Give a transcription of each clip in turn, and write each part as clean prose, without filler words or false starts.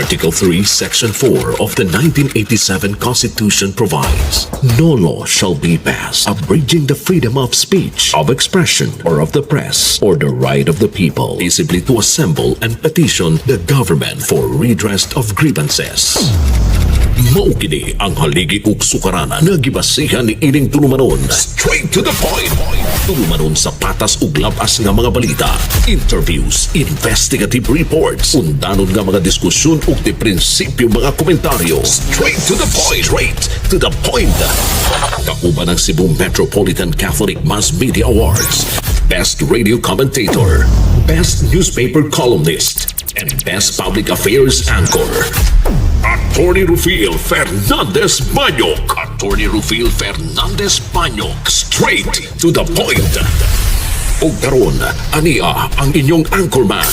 Article 3, Section 4 of the 1987 Constitution provides, "No law shall be passed abridging the freedom of speech, of expression, or of the press, or the right of the people peaceably to assemble and petition the government for redress of grievances." Mao kini ang haligi ug sukaranan nga gibasihan ni ining tulumanon. Straight to the point. Tulumanon sa patas ug labas nga mga balita, interviews, investigative reports, undanon nga mga diskusyon ug di prinsipyo mga komentaryo. Straight to the point. Straight to the point. Kauban ang Cebu Metropolitan Catholic Mass Media Awards, Best Radio Commentator, Best Newspaper Columnist, and Best Public Affairs Anchor. Attorney Rufil Fernandez Banyok. Attorney Rufil Fernandez Banyok. Straight to the point. Ug karon, ania ang inyong anchorman.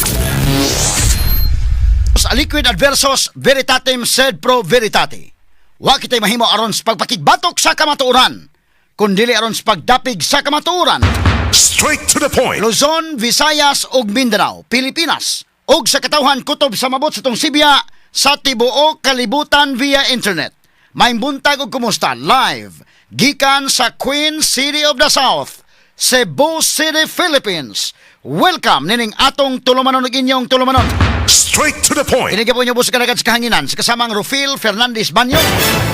Sa aliquid adversos veritatem sed pro veritate. Wa kitay mahimo aron sa pagpakigbatok sa kamatuoran, kundili aron sa pagdapig sa kamatuoran. Straight to the point. Luzon, Visayas ug Mindanao, Pilipinas ug sa katawhan kutob sa mabot sa atong sibya sa tibuok kalibutan via internet. Maayong buntag ug kumusta live gikan sa Queen City of the South, Cebu City, Philippines. Welcome nining atong tulumanon ug inyong tulumanon. Straight to the point. Ini po inyo sa kanagat sa kahanginan sa kasamang Rufil Fernandez Banyo.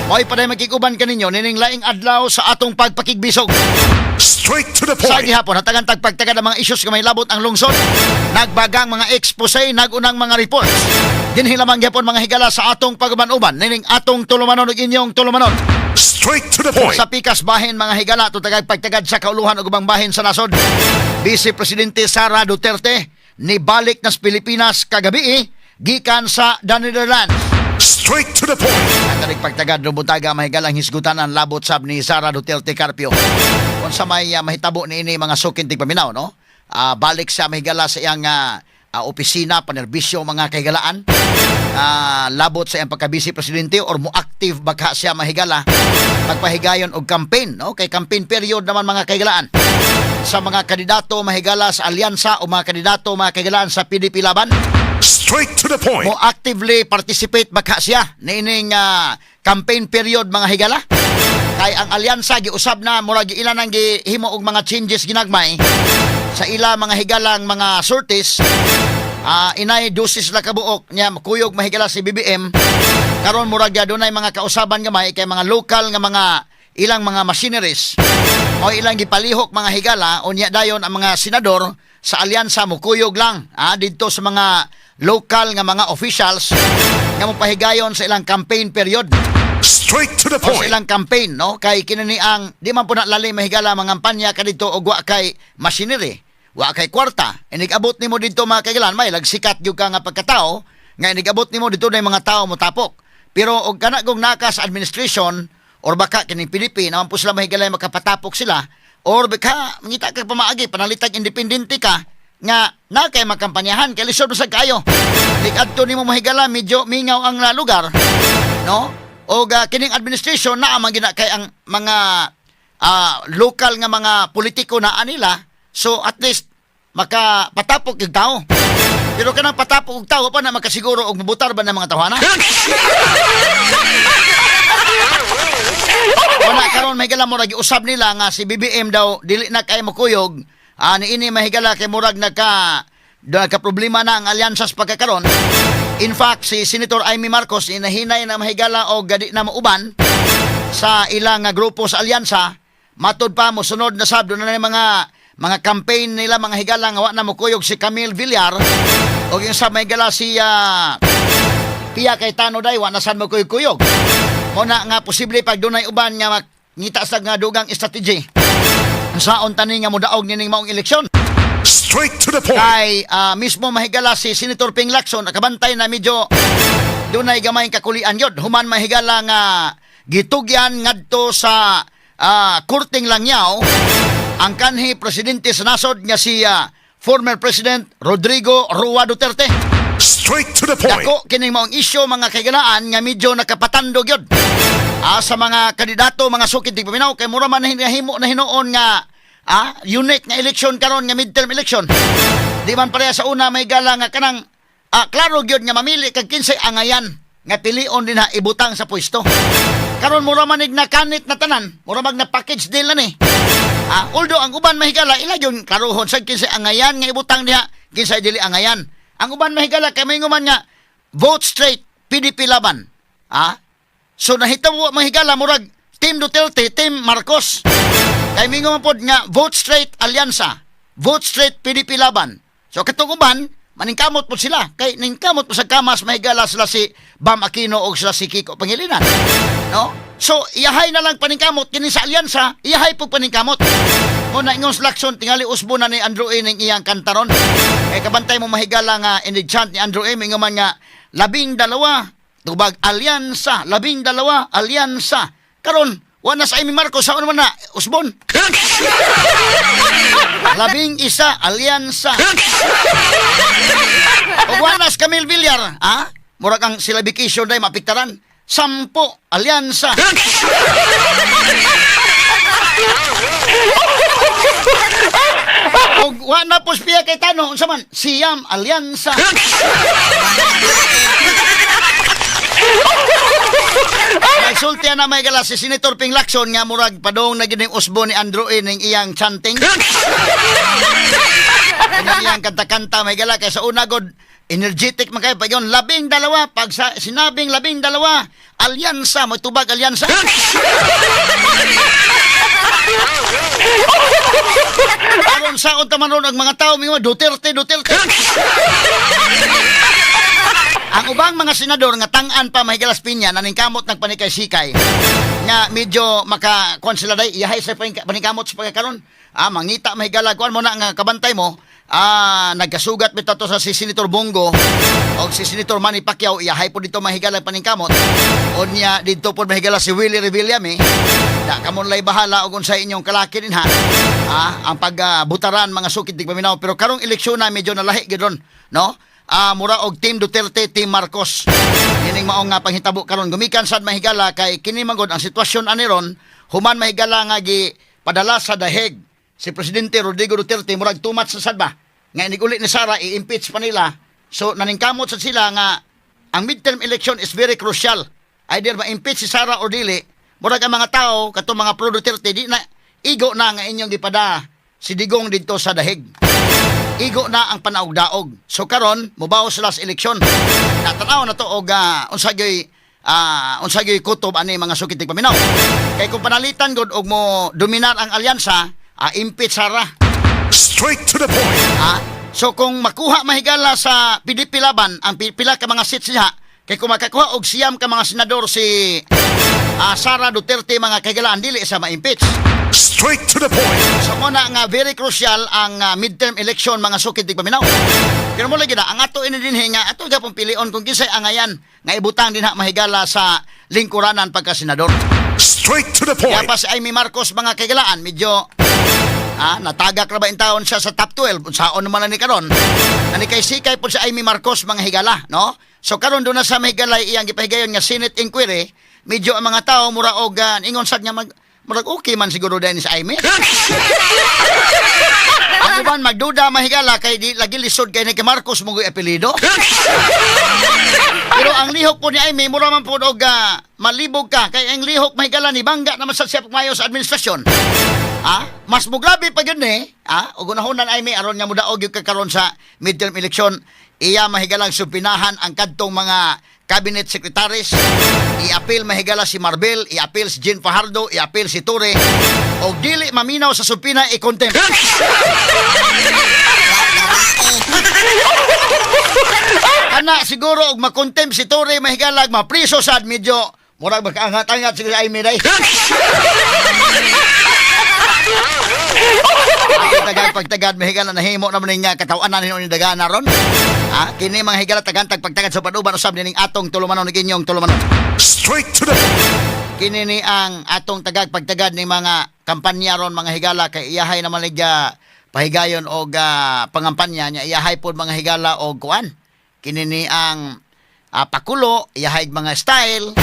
Mo'y paday makikuban kaninyo nining laing adlaw sa atong pagpakigbisog. Straight to the Sa point. gihapon, hatagan tagpagtagad ang mga issues nga may labot ang lungsod. Nagbagang mga expose, nagunang mga reports. Dinhi lamang gihapon, mga higala, sa atong paguban-uban nining atong tulumanon ug inyong tulumanon. Straight to the point. Sa pikas bahin, mga higala, tutagag pagtagad sa kauluhan ug ubang bahin sa nasod. Vice Presidente Sara Duterte nibalik na sa Pilipinas kagabi eh, gikan sa the Netherlands. Straight to the point. Ang pagtagad no buntaga, mahigalang hisgutan ang labot sab ni Sara Duterte Carpio. Kung sa may mahitabo ni ini, mga suking tigpaminaw, no? Balik sa mahigala sa iyang opisina, panerbisyo, mga kahigalaan. Labot sa iyang pagka-vice presidente or mo active baka siya, mahigala, pagpahigayon og campaign, no? Kay campaign period naman, mga kahigalaan, sa mga kandidato, mahigala, sa alyansa o mga kandidato, mga kahigalaan, sa PDP Laban. Straight to the point. Mo actively participate baka siya niining campaign period, mga higala, kay ang alyansa giusab na, murag ila nang gihimo og mga changes ginagmay sa ila, mga higalang mga sorties. Inay dosis la kabuok niya makuyog, mahigala, si BBM karon. Murag dunay mga kausaban gamay kay mga local nga mga ilang mga machineries o ilang gipalihok, mga higala. Unya dayon ang mga senador sa alyansa mukuyog lang didto sa mga local nga mga officials nga mopahigayon sa ilang campaign period Straight to the o sa point. ilang campaign, no? Kay kinani ang di man po na lali, mahigala, mangampanya ka dito og wa kay machinery, wa kay kwarta. Inig-abot nimo didto, mga kailan, may lagsikat gyud ka nga pagkatao nga inig-abot nimo dito na mga tao motapok. Pero og kana kung naka sa administration or baka kining PDP naman po sila, mahigala, makapatapok sila or baka mangita ka pamaagi panalitag independente ka nga na kay makampanyahan kay lisod sa kayo. Adto nimo, mahigala, medyo mingaw ang lugar, no? O kining administration na man gina kay ang mga local nga mga politiko na anila, so at least makapatapok yung tao. Pero kanang patapok og tao pa na makasiguro og mabutar ba ng mga tawhana. Wala karon, mahigala, murag usab nila nga si BBM daw dili na kay mokuyog niini, mahigala, kay murag nagka problema na ang alyansa sa pagkakaron. In fact, si Senator Imee Marcos inahinay na, mahigala, og gadi na mauban sa ilang grupo sa alyansa. Matud pa mosunod na sab na yung mga campaign nila, mga higala, nga wa na mokuyog si Camille Villar o yung sa mahigala si Pia Cayetano day wa na sad mokuyog-kuyog. Mo na nga posible pag dunay uban nga ngita sa nga dugang strategy saon tani nga modaog nining maong eleksyon. Straight to the point. Kay mismo, mahigala, si Senator Ping Lacson nakabantay na medyo dunay gamay kakulian yun human, mahigala, nga gitugyan ngadto sa Korteng Langyaw ang kanhi presidente sa nasod nga si former President Rodrigo Roa Duterte. Straight to the point. Dako kining maong isyu, mga kaigalaan, nga medyo nakapatandog yun sa mga kandidato, mga sukid tigpaminaw, kay mura man hinahimo na hinuon nga unique nga election karon nga midterm election. Di man pareha sa una, may gala, nga kanang Klaro gyud nga mamili kag kinsay angayan nga pilion din ha ibutang sa pwesto. Karon mura manig na kanit na tanan, mura mag na package deal na ni. Although ang uban, mahigala, ila gyud klarohon sa kinsay angayan nga ibutang diha, kinsay dili angayan. Ang uban, mahigala, kay may man nga vote straight PDP Laban. So nahitabo, mahigala, murag Team Duterte, Team Marcos. Kay mingon man pod nga vote straight Alyansa, vote straight PDP Laban. So katong uban, maningkamot po sila. Kay ningkamot po sa kamas, mahigala, sila si Bam Aquino o sila si Kiko Pangilinan. No? So iyahay na lang paningkamot kini sa Alyansa, iyahay po paningkamot. Mo na ingon sa Lacson, tingali usbo na ni Andrew A. ning iyang kantaron. Eh kabantay mo, mahigala, nga ini-chant ni Andrew A. Mingon man nga 12 tubag Alyansa, 12 Alyansa. Karon, wa na sa Imee Marcos, sa man na usbon. 11 Alyansa. Ug wa na si Camille Villar, ha? Murag ang sila vacation day mapiktaran. 10 Alyansa. Ug wa na po Pia Cayetano, unsa man? 9 Alyansa. Nagsulti na may gala si Senator Ping Lacson nga murag padong na gid ning usbo ni Andrew A. ning iyang chanting. Ning iyang kanta-kanta, may gala, kay sa una god energetic man kayo pag yun 12, pag sa sinabing 12 Alyansa, may tubag Alyansa. Aron sa unta man ron ang mga tao mingon Duterte, Duterte. Ang ubang mga senador nga tang-an pa, mahigalas pinya, naningkamot ng panikay-sikay nga medyo maka kuan sila day iyahay sa paningkamot sa pagkakaron. Mangita, mahigala, kuan mo na nga kabantay mo, nagkasugat bitaw to sa si Senator Bong Go o si Senator Manny Pacquiao, iyahay po dito, mahigala, paningkamot. O niya dito po, mahigala, si Willie Revillame da kamon lay bahala og unsa inyong kalaki din ha. Ang pagbutaran mga sukit di paminaw, pero karong eleksyon na medyo nalahi gyud ron, no? Mura og Team Duterte, Team Marcos. Kining mao nga panghitabo karon gumikan sad, mahigala, kay kini man gud ang sitwasyon ani ron human, mahigala, nga gi padala sa daheg si Presidente Rodrigo Duterte, murag too much sa sad ba nga iniguli ni Sara i-impeach pa nila. So naningkamot sad sila nga ang midterm election is very crucial. Either ma-impeach si Sara or dili, murag ang mga tao katong mga pro Duterte di na igo na nga inyong gipada si Digong didto sa dahig. Igo na ang panaugdaog. So karon mubaw sila sa eleksyon. Natanaw na to og unsa gyoy kutob ani mga sukit paminaw. Kay kung panalitan gud og mo dominar ang Alyansa, impeach Sara. Straight to the point. So kung makuha, mahigala, sa PDP Laban ang pila ka mga seats niya, kay kung makakuha og 9 ka mga senador si Sara Duterte, mga kahigalaan, dili sa ma-impeach. Straight to the point. So mo na nga very crucial ang midterm election, mga sukid paminaw. Pero mo lagi na ang ato ini dinhi nga ato gapon pilion kung kinsay angayan nga ibutang dinha, mahigala, sa lingkuranan pagka senador. Straight to the Kaya point. pa si Imee Marcos, mga kahigalaan, medyo natagak ra ba in taon siya sa top 12, unsaon naman na ni karon. Nani kay sikay po si Imee Marcos, mga higala, no? So karon doon na sa mahigala iyang gipahigayon nga Senate inquiry, medyo ang mga tao mura og ingon sad nga mag murag okay man siguro din si Imee. Ang uban magduda, mahigala, kay di lagi lisod kay ni kay Marcos mo apelyido. Pero ang lihok po ni Imee mura man po og malibog ka kay ang lihok, mahigala, ni bangga naman sa siya mayo sa administrasyon. Mas mugrabe pa gyud ni, ug unahonan Imee aron nga mudaog gyud ka karon sa midterm election, iya mahigalang supinahan ang kadtong mga cabinet secretaries. I-appeal, mahigala, si Marbil, i-appeal si Jean Fajardo, i-appeal si Torre. Og dili maminaw sa supina, i-contempt. Ana siguro og makontempt si Torre, mahigala, mapriso sad, medyo murag makaangat-angat siguro ay Miray. Pagtagad pagtagad, mahigala, nahimo naman nga katawanan ni dagana ron. Kini mga higala tagantag pagtagad sa panuban usab nining atong tulumanon ni inyong tulumanon. Straight to the Kini ni ang atong tagag pagtagad ni mga kampanya ron, mga higala, kay iyahay naman ligya pahigayon og pangampanya niya, iyahay pod, mga higala, og kuan. Kini ni ang pakulo, iyahay mga style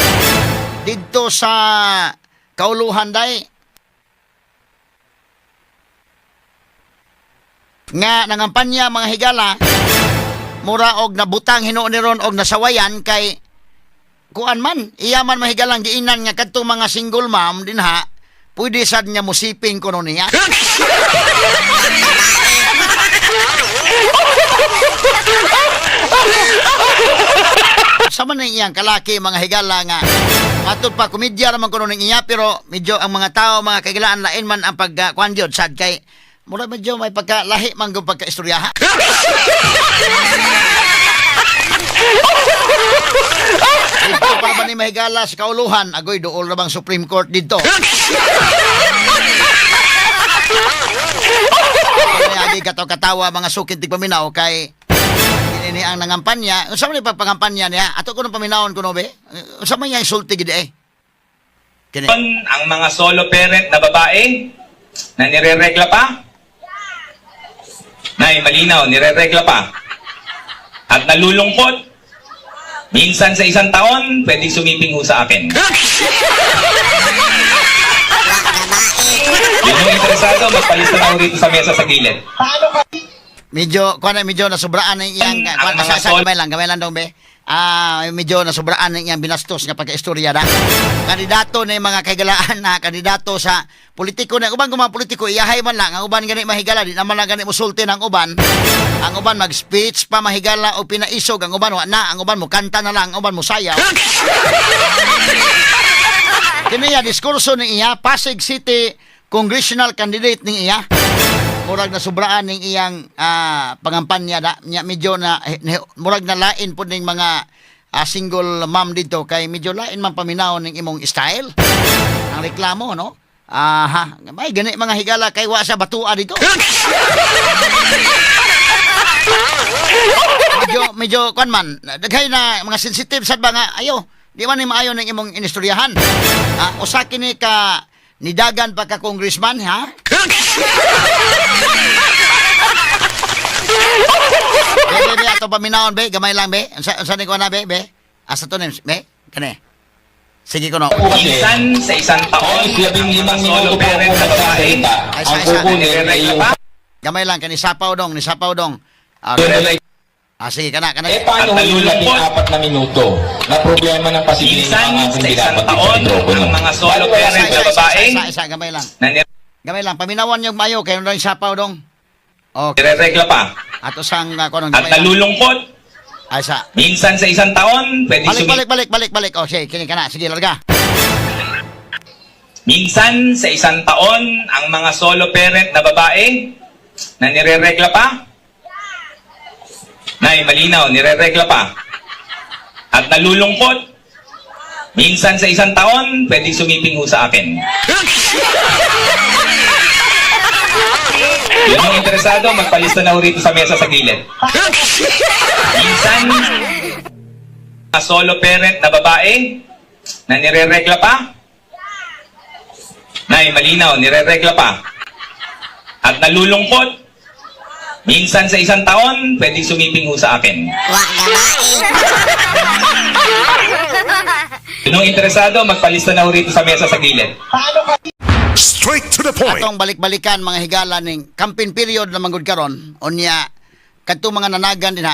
didto sa kauluhan day nga nangampanya, mga higala. Mura og nabutang hinuon ni ron og nasawayan kay kuan man, iya man mahigalang giinan nga kadtong mga single mom dinha, pwede sad niya musiping kuno niya. Sa man ang iyang kalaki, mga higala, nga matod pa komedya raman kuno ning iya, pero medyo ang mga tao, mga kagilaan, lain man ang pag kuan gyud sad kay mura medyo may pagkalahi man gyud pagkaistorya ha. Ito pa ba ni mahigala sa kauluhan? Agoy, dool na bang Supreme Court dito? Kaya agi katawa mga sukid tigpaminaw kay ini ang nangampanya. Unsa man pagpangampanya niya? Ato ko nang paminawon ko no be. Unsa man yang sulti gid eh? Kini. Ang mga solo parent na babae na nireregla pa? Nay, malinaw, nireregla pa. At nalulungkot, minsan sa isang taon, pwedeng sumiping ho sa akin. Yun yung interesado, magpalista na ho rito sa mesa sa gilid. Medyo kuan na medyo nasubraan ang iyang Ang kuan mga asa asa gamay lang dong be. Ah, medyo nasubraan ang iyang binastos nga pagkaistorya da. Kandidato na yung mga kaigalaan na kandidato sa politiko na uban kung mga politiko iyahay man lang ang uban gani mahigala di naman lang gani musulti ng uban. Ang uban mag-speech pa mahigala o pinaisog, ang uban wa na, ang uban mo kanta na lang, ang uban mo sayaw. Kini iya diskurso ni iya Pasig City congressional candidate ni iya. Murag na sobraan ning iyang pangampanya da nya medyo na murag na lain pud ning mga single mom dito kay medyo lain man paminaw ning imong style. Ang reklamo no. Aha, may gani mga higala kay wa sa batua dito. Medyo medyo kuan man, daghay na mga sensitive sad ba nga ayo, di man ni maayo ning imong inistoryahan. Usa kini ka nidagan pa ka congressman ha? Be, be, be, ato paminawon, be. Gamay lang, be. Unsa, unsa ni ko na, be, be? Asa to names, be? Kani. Sige ko no. Minsan sa isang taon, Kahit labing ang mga limang solo minuto po parent ako na babae nagsasalita, Ay, ang isa, isa. kukunin ay nireregla yung pa, Gamay lang, kani sapaw dong, ni sapaw dong. Ah, sige, kana, kana. Eh paano At yung nalulungkot. 14 na minuto na problema ng Pasigueño Minsan ang aking sa isang binabanggit sa taon, mikropono? ang mga solo Bali wala parent Isa, na isa, isa, babae isa, isa, gamay lang. na Gamay lang. Paminawan yung mayo, kayo na yung sapaw dong. Okay. nireregla pa, Ato sang, kuno, at gamay lang. nalulungkot, Ay, sa. minsan sa isang taon, pwedeng Balik, sumiping balik, balik, balik, balik. Oh, sige, kini kana. Sige, larga. Minsan sa isang taon, ang mga solo parent na babae na nireregla pa. Nay, malinaw, nireregla pa. At nalulungkot, minsan sa isang taon, pwedeng sumiping ho sa akin. Yun yung interesado, magpalista na ho rito sa mesa sa gilid. Minsan, mga solo parent na babae na nireregla pa. Nay, malinaw, nireregla pa. At nalulungkot, minsan sa isang taon, pwedeng sumiping ho sa akin. Yun yung interesado, magpalista na ho rito sa mesa sa gilid. Straight to the point. Atong balik-balikan mga higala ning campaign period na manggod karon unya kadto mga nanagan dinha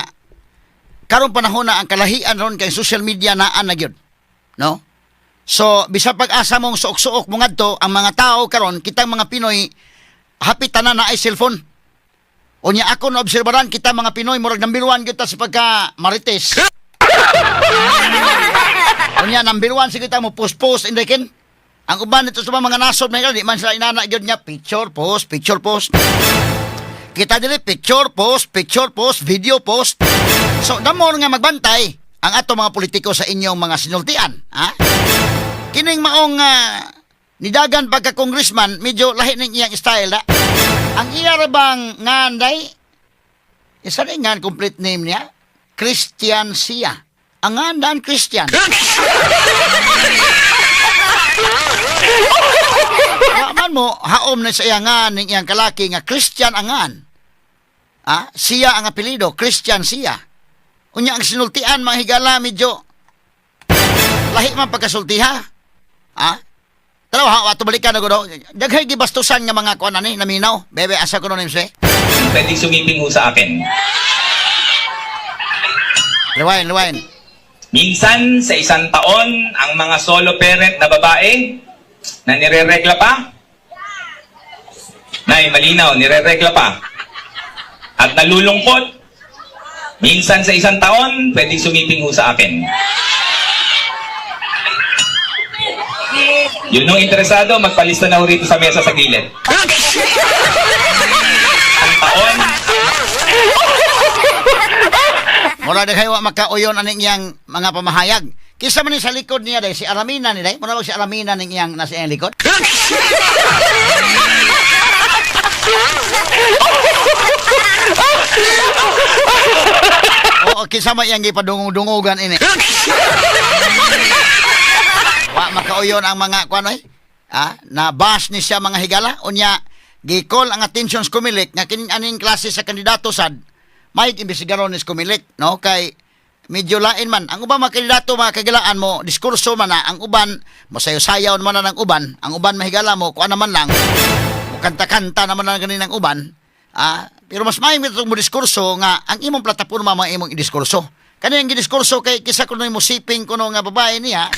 karon panahon na ang kalahian ron kay social media naa na gyud no. So bisan pag-asa mong suok-suok mo ngadto ang mga tao karon, kitang mga Pinoy hapit tanan na ay cellphone. Unya ako na obserbaran kita mga Pinoy murag number one gyud ta sa pagka marites. Unya number one sige ta mo post-post indekin. Ang uban nito sa mga nasod may di man sila inana gyud niya picture post, picture post. Kita dili picture post, picture post, video post. So damor nga magbantay ang ato mga politiko sa inyong mga sinultian, ha? Kining maong nidagan pagka congressman, medyo lahi ning iyang style da. Ang iya ra bang nganday? Isa rin nga ang complete name niya? Christian Sia. Ang ngandan Christian. Wa man mo haom na sa iya nga ning iyang kalaki nga Christian angan. Ah, siya ang apelyido, Christian siya. Unya ang sinultian mga higala medyo lahi man pagkasultiha. Ah? Tanaw ha, ato balikan na ko. Daghay gibastusan nga mga kuan ani naminaw. Bebe asa ko no nimse. Pwedeng sumiping ho sa akin. Rewind, rewind. Minsan sa isang taon, ang mga solo parent na babae na nireregla pa. Nay, malinaw, nireregla pa. At nalulungkot. Minsan sa isang taon, pwedeng sumiping ho sa akin. Yun nung interesado, magpalista na ho rito sa mesa sa gilid. Ang taon, Mura na kayo wa makauyon aning iyang mga pamahayag. Kisa man ni sa likod niya day si Aramina ni day. Mura wag si Aramina ning iyang nasa iyang likod. Oo, kisa man iyang gipadungog-dungogan ini. Wa makauyon ang mga kuan oy. Ah, na bash ni siya mga higala unya gi-call ang attention sa Kumilik nga kining aning klase sa kandidato sad may imbestigaron ni Kumilik, no, kay medyo lain man ang uban mga kandidato, mga kagilaan, mo diskurso man na ang uban, mo sayo-sayaw man na ng uban, ang uban mahigala mo kuan naman lang, mo kanta-kanta naman lang ganin ang uban, ah, pero mas maayo itong mo diskurso nga ang imong plataporma mga imong idiskurso. Kani ang gidiskurso kay kisa kuno mo siping kuno nga babae niya.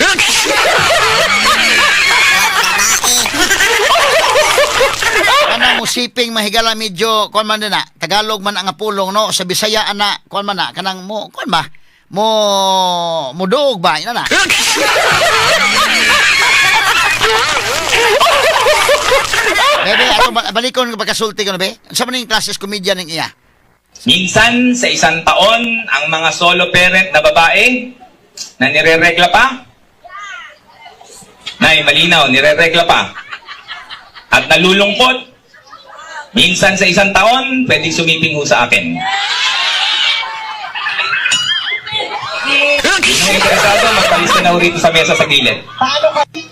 Kanang musiping mahigala medyo kuan man din na Tagalog man ang apulong, no, sa Bisaya ana kuan man na kanang mo kuan ba mo muduog ba ina na. Bebe, ato balikon ko pagkasulti ko na be. Sa man ning classes comedian ning iya. Minsan sa isang taon, ang mga solo parent na babae na nireregla pa. Nay, malinaw, nireregla pa. At nalulungkot. Minsan sa isang taon, pwedeng sumiping ho sa akin. Yun ang interesado, magpalista na ho rito sa mesa sa gilid.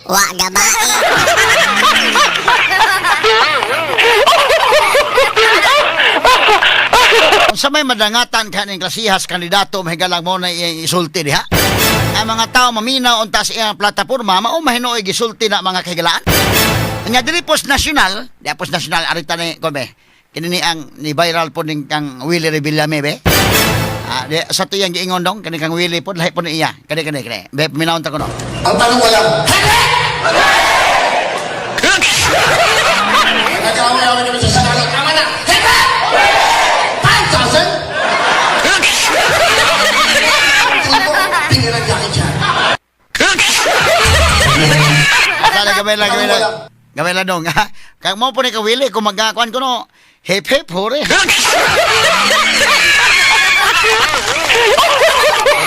Wa gabae. Unsa may madangatan ka ning klasihas kandidato mahigalang mo na iyang isulti diha? Ang mga tao maminaw unta sa iyang plataporma mao mahinuoy gisulti na mga kahigalaan. Nya diri pos national, di pos national arita ni kome. Kini ni ang ni viral po ning kang Willie Revillame be. Ah, di, sa tuyang giingon dong kani kang Willie po lahi po ni iya. Kani kani kani. Be paminaw ta ko no. Ang tanong ko lang, nag-away-away kami sa Senado. Tama na! Hep! 5,000? Tulpo, tingnan ang Jackie Chan. Sala gamay lang, gamay lang. Gamay lang dong ha. Kag mo po ni ka Willie kung magakuan ko no. Hip hip hore.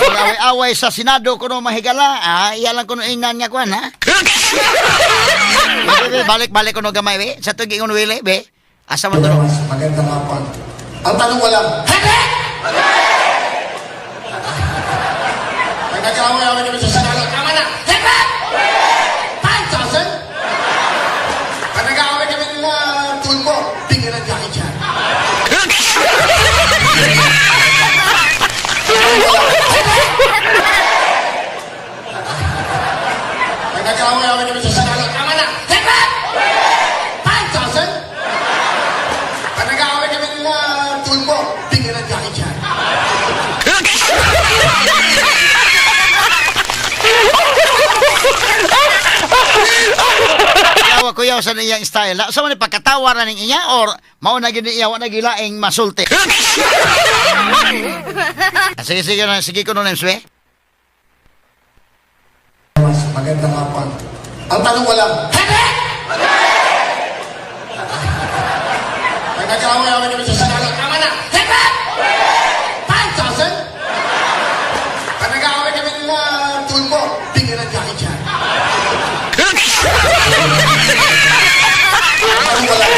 Away-away sa Senado kuno mahigala, ah, iya lang kuno ingnan nga kuan ha. Be, be, balik balik kuno gamay be. Sa tuig ingon Willie be. Asa man to no? Magandang hapon. Ang tanong ko lang, Hep! Nag-away-away kami sa Senado. Tama na! Hep! 5,000? Pag nag-away kami nila, Tulpo, tingnan ang Jackie Chan. Pag nag-away-away kami sa Senado, tama na! Hep! 5,000? Pag nag-away kami nila, Tulpo, tingnan ang Jackie Chan. Yawa kuyaw sa iyang style. Sa man ni pagkatawa ra ning iya or mao na gid iya wa na gilaing masulti. Ah, sige sige na sige kuno na swe. Mas magandang hapon. Ang tanong ko lang, Hep! Pag nag-away-away kami sa Senado, tama na! Hep! 5,000? Pag nag-away kami nila, Tulpo, tingnan ang Jackie Chan. Ang tanong ko lang,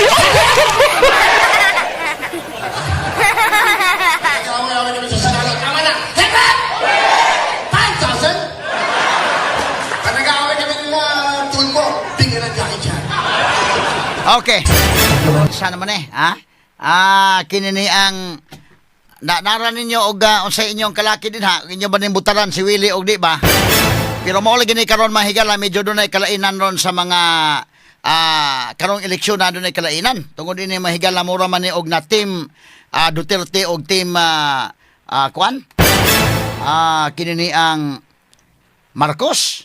Nag-away-away kami sa Senado, tama na! Hep! 5,000? Pag nag-away kami nila, Tulpo, tingnan ang Jackie Chan. Okay. Sana man eh, ha? Ah, kini ni ang na nara ninyo og unsay inyong kalaki din ha. Inyo ba ning butaran si Willie og di ba? Pero mao lagi ni karon mahigala medyo dunay kalainan ron sa mga karong eleksyon na dunay kalainan. Tungod ini mahigala mura man ni og na team Duterte og team kuan. Kini ni ang Marcos.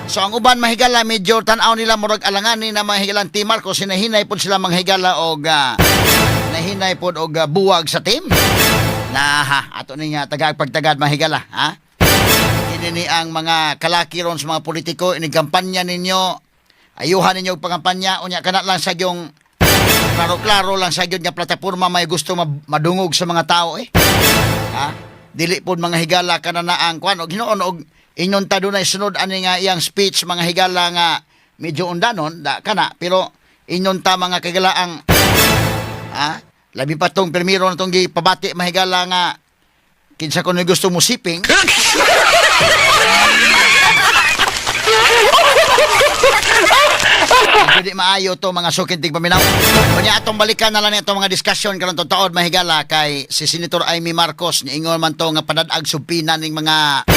So ang uban, mahigala, medyo tan-aw nila murag alangani na, mga higala, Team Marcos, hinahinay pod sila, mga higala, og nahinay pod og buwag sa team. Na ha, ato ni nga tagag pagtagad, mahigala, ha? Kini ni ang mga kalaki ron sa mga politiko, ini kampanya ninyo, ayuhan ninyo og pangampanya, unya kana lang sa yung klaro-klaro lang sa gyud nga plataporma may gusto madungog sa mga tao eh. Ha? Dili pod, mga higala, kana na ang kuan og hinuon og ingon ta dunay sunod ani nga iyang speech, mga higala, nga medyo undanon da kana, pero ingon ta, mga kigala, ang ha, labi pa tong primero na tong gipabati, mahigala, nga kinsa kuno gusto mo siping. Medyo di maayo to, mga suking tigpaminaw. Kunya atong balikan na lang itong mga discussion karon taod, mahigala, kay si Senator Imee Marcos niingon man to nga panadag subpoena ning mga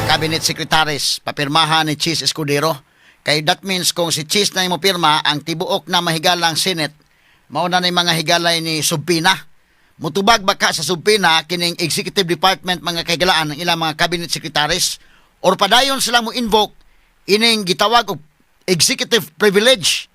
cabinet secretaries papirmahan ni Chiz Escudero. Kay that means kung si Chiz na mo pirma ang tibuok na mahigalang Senate, mao na ni mga higalay ni subpoena. Mutubag ba ka sa subpoena kining executive department, mga kahigalaan, ang ilang mga cabinet secretaries, or padayon sila mo invoke ining gitawag og executive privilege?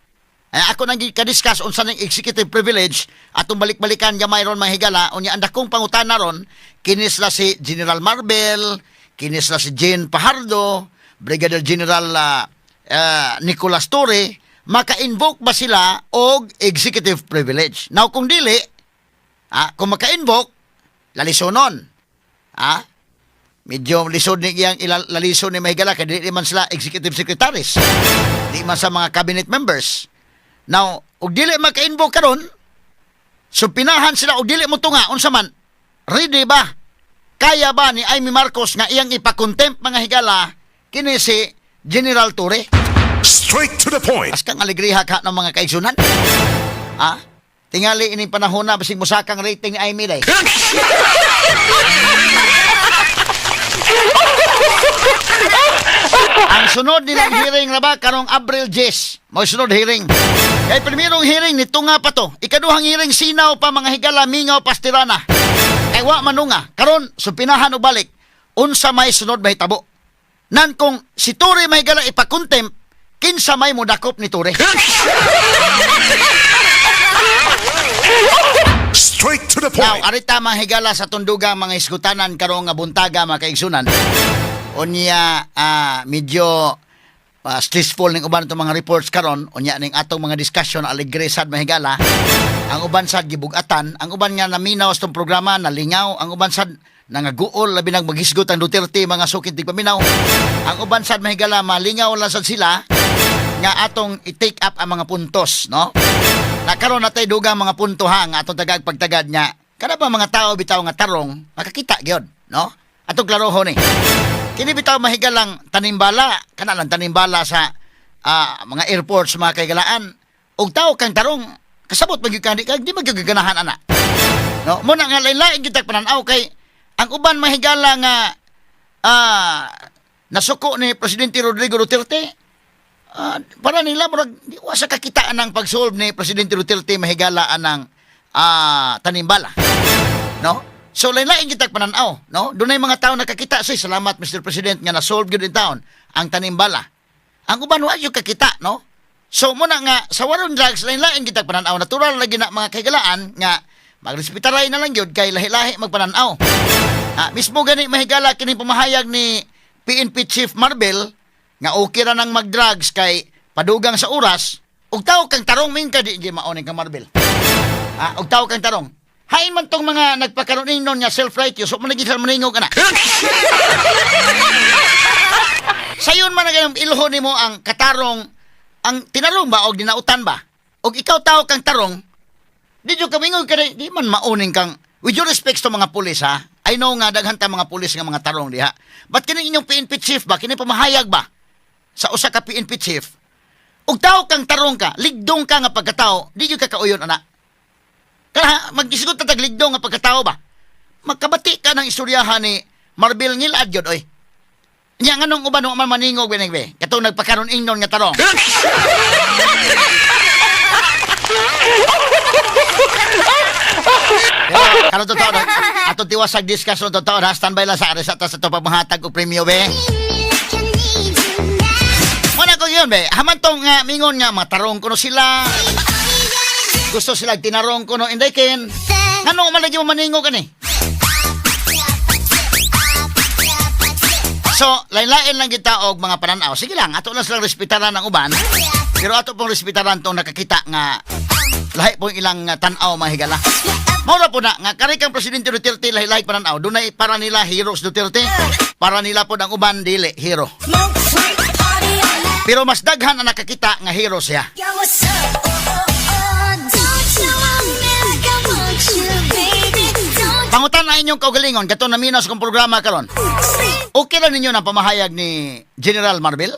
Ay, ako nang ka-discuss unsa ning executive privilege, atong balik-balikan gamay ron, mga higala. Unya ang dakong pangutana ron, kini sila si General Marbel, kini sila si Jean Fajardo, Brigadier General Nicolas Torre, maka-invoke ba sila og executive privilege? Now kung dili, kung maka-invoke, lalisonon. Medyo lisod ni iyang ilalison ni mahigala kay dili man sila executive secretaries. Di man sa mga cabinet members. Now, og dili maka-invoke karon, so pinahan sila og dili mo tunga, unsa man, ready ba? Kaya ba ni Imee Marcos nga iyang ipa-contempt, mga higala, kini si General Torre? Straight to the point. Askang alegriha ka ng mga kaigsunan. Ha? Tingali ining panahon na basig musakang rating ni Imee day. Ang sunod nilang hearing na ba karong Abril 10. Mo sunod hearing. Kay primerong hearing nito nga pa to. Ikaduhang hearing sinaw pa, mga higala, mingaw pastirana. Kay wa manunga. Karon supinahan og balik. Unsa may sunod mahitabo? Nan kung si Torre, mahigala, ipa-contempt, kinsa may modakop ni Torre? Straight to the Now, point. arita, mga higala, sa tunduga mga iskutanan karong nga buntaga, mga kaigsunan. Unya medyo stressful ning uban itong mga reports karon, unya ning atong mga discussion alegre sad, mahigala. Ang uban sad gibugatan, ang uban nga naminaw sa itong programa nalingaw, ang uban sad nangaguol labi nang maghisgot ang Duterte, mga sukit paminaw. Ang uban sad, mahigala, malingaw lang sad sila nga atong i-take up ang mga puntos, no? Nakaroon na tayo dugang mga punto ha, nga atong tagag pagtagad nga. Kada ba mga tao bitaw nga tarong, makakita gyud, no? Atong klarohon ni. Kini bitaw, mahigalang, tanimbala, kana lang tanimbala sa mga airports, mga kaigalaan. Og tao kang tarong, kasabot man gyud ka, di man gyud ganahan ana. No, mo na nga lain-lain gyud tag pananaw kay ang uban, mahigala, nga nasuko ni Presidente Rodrigo Duterte, para nila murag di wa sa kakitaan ang pag-solve ni Presidente Duterte, mahigala, anang tanimbala. No? So lain-lain gyud tag pananaw, no? Dunay mga tao nakakita say salamat Mr. President nga na-solve gyud in town ang tanimbala. Ang uban wa gyud kakita, no? So muna nga sa war on drugs lain-lain gyud tag pananaw. Natural lagi na, mga kahigalaan, nga magrespetaray na lang gyud kay lahi-lahi magpananaw. Mismo gani, mahigala, kini pamahayag ni PNP Chief Marbel nga okay ra nang mag-drugs kay padugang sa oras, ug tao kang tarong min ka di di mao kang Marbel. Og tao kang tarong. Hain man tong mga nagpakaroon nun nga self-righteous, so man sila maningog ana. Sayon man na gayong ilho nimo ang katarong, ang tinarong ba og dinautan ba? Og ikaw tao kang tarong, di jud kamingog ka di man mauning kang, with due respect to mga pulis ha. I know nga daghan ta mga pulis nga mga tarong diha. But kini inyong PNP chief ba, kini pamahayag ba sa usa ka PNP chief? Og tao kang tarong ka, ligdong ka nga pagkatao, di jud ka kauyon ana. Kaya mag-isgot ta tag ligdong nga pagkatao ba? Magkabati ka ng istoryahan ni Marbil Ngilad yun, oy. Nya nganong uban wa man maningog binig be? Katong nagpakaron ingnon nga tarong. Pero karon totoo na, atong atong tiwasag discuss ron totoo ha. Standby lang sa aris at sa ito pagmahatag og premyo be. Muna ko yun be. Hamantong nga mingon nga matarong kuno sila. Gusto sila tinarong kuno inday ken. Ngano man lagi mo maningo kani? So, lain-lain lang kita og mga pananaw. Sige lang, ato lang silang respetaran ang uban. Pero ato pong respetaran tong nakakita nga lahi po ilang tan-aw mga higala. Mao po na nga kari kang Presidente Duterte lahi-lahi pananaw. Dunay para nila heroes Duterte, para nila po ang uban dili hero. Pero mas daghan ang nakakita nga hero siya. Pangutan na inyong kaugalingon kato na minos kong programa karon. Okay ra ninyo ng pamahayag ni General Marbil?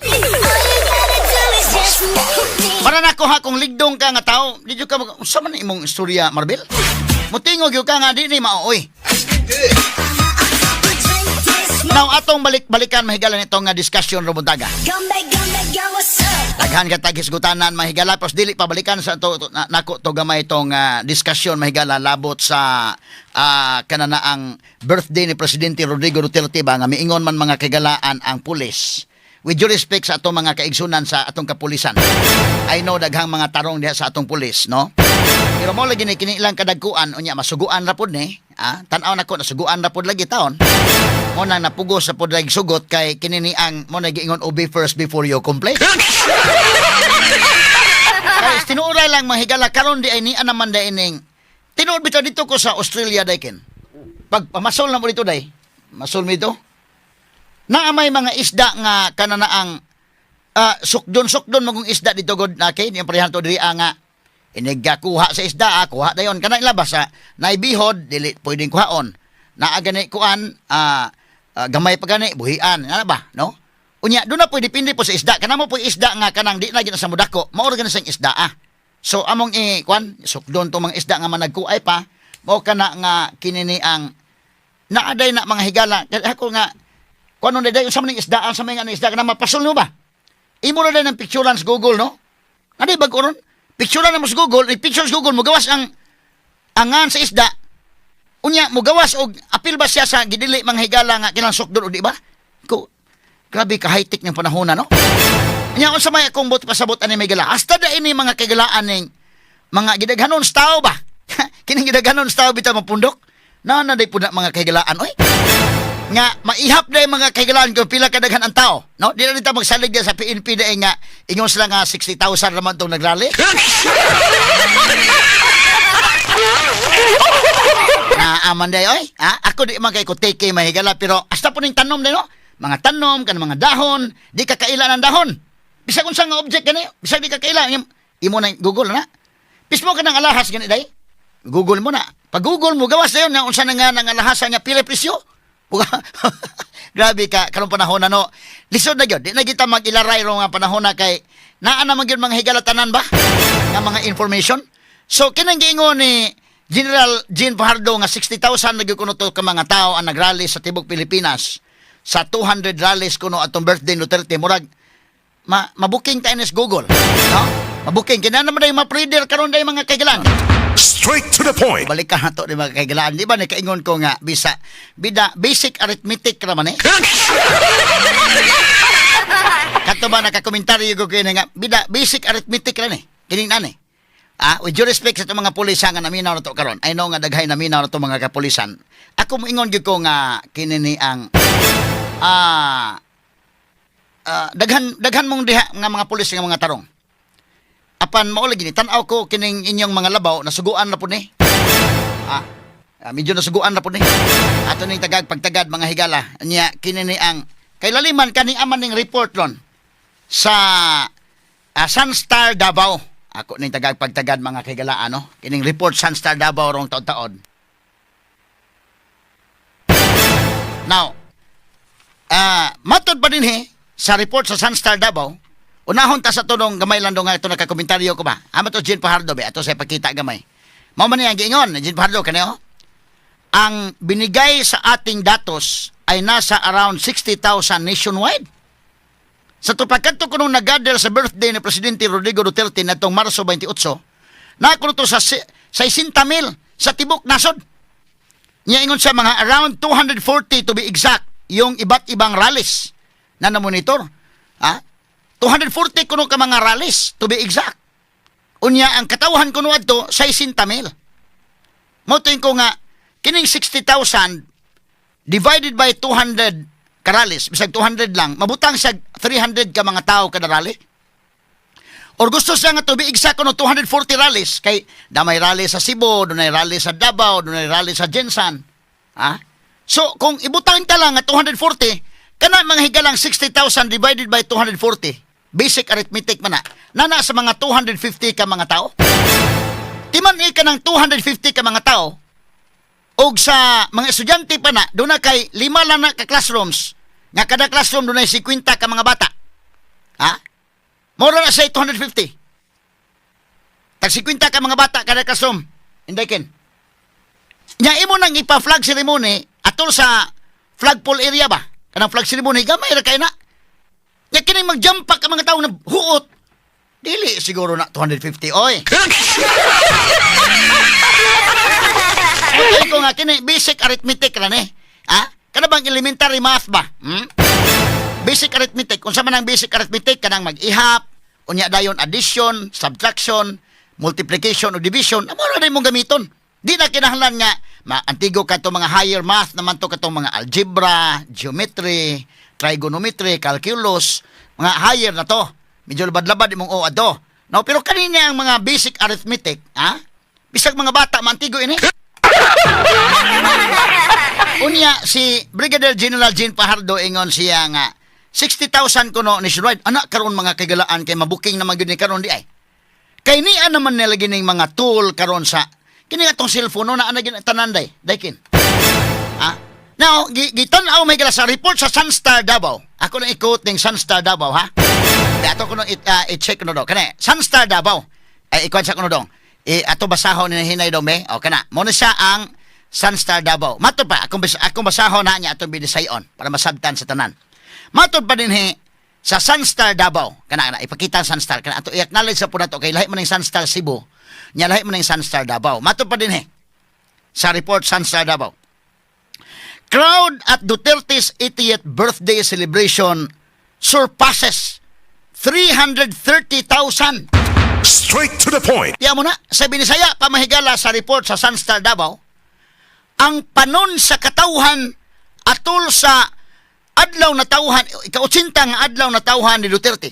Para nako ha kung ligdong ka nga tao, di jud ka mag unsa man imong istorya Marbil? Mutingog gyud ka nga di ni maooy. Now atong balik-balikan mahigala nitong nga discussion Robontaga. Daghan ka taghisgutanan mahigala pos dili pabalikan sa to, to, na, nako to gamay itong discussion mahigala labot sa kananaang birthday ni Presidente Rodrigo Duterte ba nga miingon man mga kagalaan ang pulis. With due respect sa atong mga kaigsunan sa atong kapulisan. I know daghang mga tarong diha sa atong pulis, no? Pero mo lagi ni kini ilang kadagkuan unya masuguan ra pod ni, tan-aw nako nasuguan ra pod lagi taon. Mo nang napugos sa pod lagi sugot kay kini ni ang mo na giingon obey first before you complain. Kay tinuoray lang mahigala karon di ay niya naman day ining tinuod bitaw dito ko sa Australia day ken. Pag pamasol na mo dito day, masol mo dito. Naa may mga isda nga kananaang sukdon-sukdon magong isda dito god na kay niyang parehan to diri nga iniggakuha sa isda kuha dayon kana ilabas sa naibihod dili pwedeng kuhaon. Naa gani kuan gamay pa gani buhian nga ba no? Unya doon na pwede depende po sa isda kana mo po isda nga kanang di na gina sa mudako mao ra gani sang isda ah. So among i kuan sukdon to mga isda nga managkuay pa mao kana nga kinini ang naaday na mga higala. Kaya ako nga kuan nun day unsa man ning isda sa mga isda kana mapasol mo ba? Imo ra day ng picturean sa Google no? Ano bag ron? Picturean na mo sa Google, i-picture sa Google mo gawas ang angan sa isda. Unya mo gawas og apil ba siya sa gidili mga higala nga kinang sukdon o di ba? Ko grabe ka high-tech ng panahon na no? Unya unsa may akong bot pasabot ani may gala. Hasta da ini mga kagalaan ning mga gidaghanon sa tao ba? Kining gidaghanon sa tao bitaw mapundok. Na na day pud na mga kahigalaan oy. Nga maihap na yung mga kahigalaan kung pila kadaghan ang tao. No? Di na dito magsalig sa PNP na nga ingon sila nga 60,000 naman tong nagrally. Na aman day oy. Ha? Ako di man kay kuteke mahigala pero hasta po ning tanom day no. Mga tanom kan mga dahon, di ka kaila ng dahon. Bisag unsa nga object gani, bisag di ka kaila imo na Google na. Pismo ka ng alahas gani day. Google mo na. Pag Google mo gawas dayon nga unsa na nga nang alahasan niya pila presyo. Grabe ka karong panahon na no. Lisod na gyud, di na kita mag-ilaray ro nga panahon na kay naa na man gyud mga higalatanan ba nga mga information. So kinang giingon ni General Jean Fajardo nga 60,000 na gyud kuno to ka mga tao ang nagrally sa tibok Pilipinas sa 200 rallies kuno atong birthday ni Duterte murag mabuking tayo sa Google, no? Mabuking kina naman day ma-preader karon day mga kaigalan. Straight to the point. Balik ka na to ni mga kaigalan. Di ba nakaingon ko nga bisa bida basic arithmetic ra man eh. Kato ba nakakomentaryo ko kini nga bida basic arithmetic ra ni. Kining nani. With due respect sa itong mga pulisan nga naminaw na to karon. I know nga daghay naminaw na to mga kapulisan. Ako moingon gyud ko nga kini ni ang daghan daghan mong diha nga mga pulis nga mga tarong. Apan mao lagi ni tan-aw ko kining inyong mga labaw nasuguan na pud ni. Medyo nasuguan na pud ni. Ato ning tagag pagtagad mga higala nya kini ni ang kay laliman kani aman ning report ron sa Sunstar Davao. Ako ning tagag pagtagad mga higala ano kining report Sunstar Davao rong taon-taon. Now, matod pa din he, sa report sa Sunstar Davao, unahon ta sa tunong gamay lang nga ito nakakomentaryo ko ba? Ama to Jean Fajardo be, ato sa ipakita gamay. Mao man niya ang giingon, Jean Fajardo kaneo. Ang binigay sa ating datos ay nasa around 60,000 nationwide. Sa tupagkanto ko nung nag-gather sa birthday ni Presidente Rodrigo Duterte natong Marso 28, nakuno to sa 60,000 sa tibok nasod. Nya ingon sa mga around 240 to be exact, yung iba't ibang rallies na na-monitor. Ha? 240 kuno ka mga rallies to be exact. Unya ang katawhan kuno adto 60 mil. Mao ko nga kining 60,000 divided by 200 ka-rallies, bisag 200 lang, mabutang siya 300 ka mga tao kada rally. Or gusto siya nga to be exact kuno 240 rallies kay na may rally sa Cebu, dunay rally sa Davao, dunay rally sa GenSan. Ha? So kung ibutang ta lang nga 240, kana mga higalang 60,000 divided by 240, basic arithmetic man na, nana sa mga 250 ka mga tao. Timan-i ka ng 250 ka mga tao, og sa mga estudyante pa na, doon na kay lima lang na ka classrooms, nga kada classroom doon ay 50 ka mga bata. Ha? Mura na sa 250. Tag 50 ka mga bata kada classroom. Inday Ken. Nya imo nang ipa-flag ceremony atol sa flagpole area ba? Kanang flag ceremony gamay ra kay na. Nya kining magjampak ang mga tao na huot. Dili siguro na 250 oy. Ay ko nga kini basic arithmetic ra ni. Ha? Kana bang elementary math ba? Hmm? Basic arithmetic. Unsa man ang basic arithmetic? Kanang mag-ihap, unya dayon addition, subtraction, multiplication o division. Amo ra na imong gamiton. Di na kinahanglan nga maantigo ka to mga higher math naman to, katong mga algebra, geometry, trigonometry, calculus, mga higher na to. Medyo labad-labad imong o ato. No, pero kanina ang mga basic arithmetic, ha? Bisag mga bata maantigo ini. Unya si Brigadier General Jean Fajardo, ingon siya nga 60,000 kuno nationwide. Anak karon, mga kagalaan, kay mabuking naman gyud ni karon di ay. Kay niya naman nila gining mga tool karon sa kini atong cellphone no, na ana gin tanan day. Daykin. Ah. Now, gitan-aw may gala sa report sa Sunstar Davao. Ako na i-quote ning Sunstar Davao ha. Di ato ko nung i-check no do. Kani, Sunstar Davao. Ay ikuan sa kuno dong. I ato basahon ni hinay dong be. O kana. Mo na siya ang Sunstar Davao. Matod pa akong basahon na niya atong binisayon para masabtan sa tanan. Matod pa dinhi sa Sunstar Davao. Kana kana ipakita ang Sunstar kana ato i-acknowledge sa po nato kay lahi man ning Sunstar Cebu. Nya lahi man ning Sunstar Davao. Matod pa dinhi sa report Sunstar Davao. Crowd at Duterte's 80th birthday celebration surpasses 330,000. Straight to the point. Tiyan mo na, sa Binisaya, pamahigala sa report sa Sunstar Davao, ang panon sa katawhan atol sa adlaw na tawhan, ika-80 nga adlaw na tawhan ni Duterte,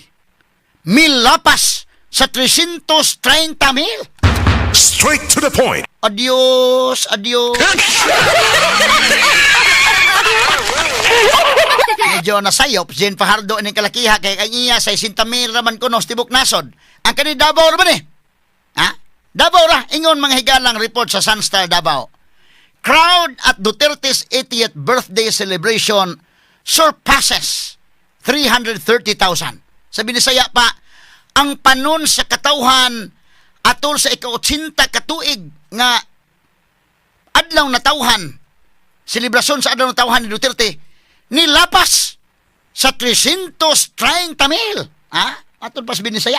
milapas sa 330 mil. Straight to the point. Adios, adios. Medyo nasayop, Jean Fajardo ining kalakiha kay ang iya sa 60 mil raman kuno sa tibok nasod. Ang kani Davao ra ba ni? Ha? Davao ra, ingon mga higalang report sa Sunstar Davao. Crowd at Duterte's 80th birthday celebration surpasses 330,000. Sa Binisaya pa, ang panon sa katawhan atol sa ika-80 katuig nga adlaw na tawhan, selebrasyon sa adlaw na tawhan ni Duterte, nilapas sa 330 mil. Ha? Atol pas Binisaya.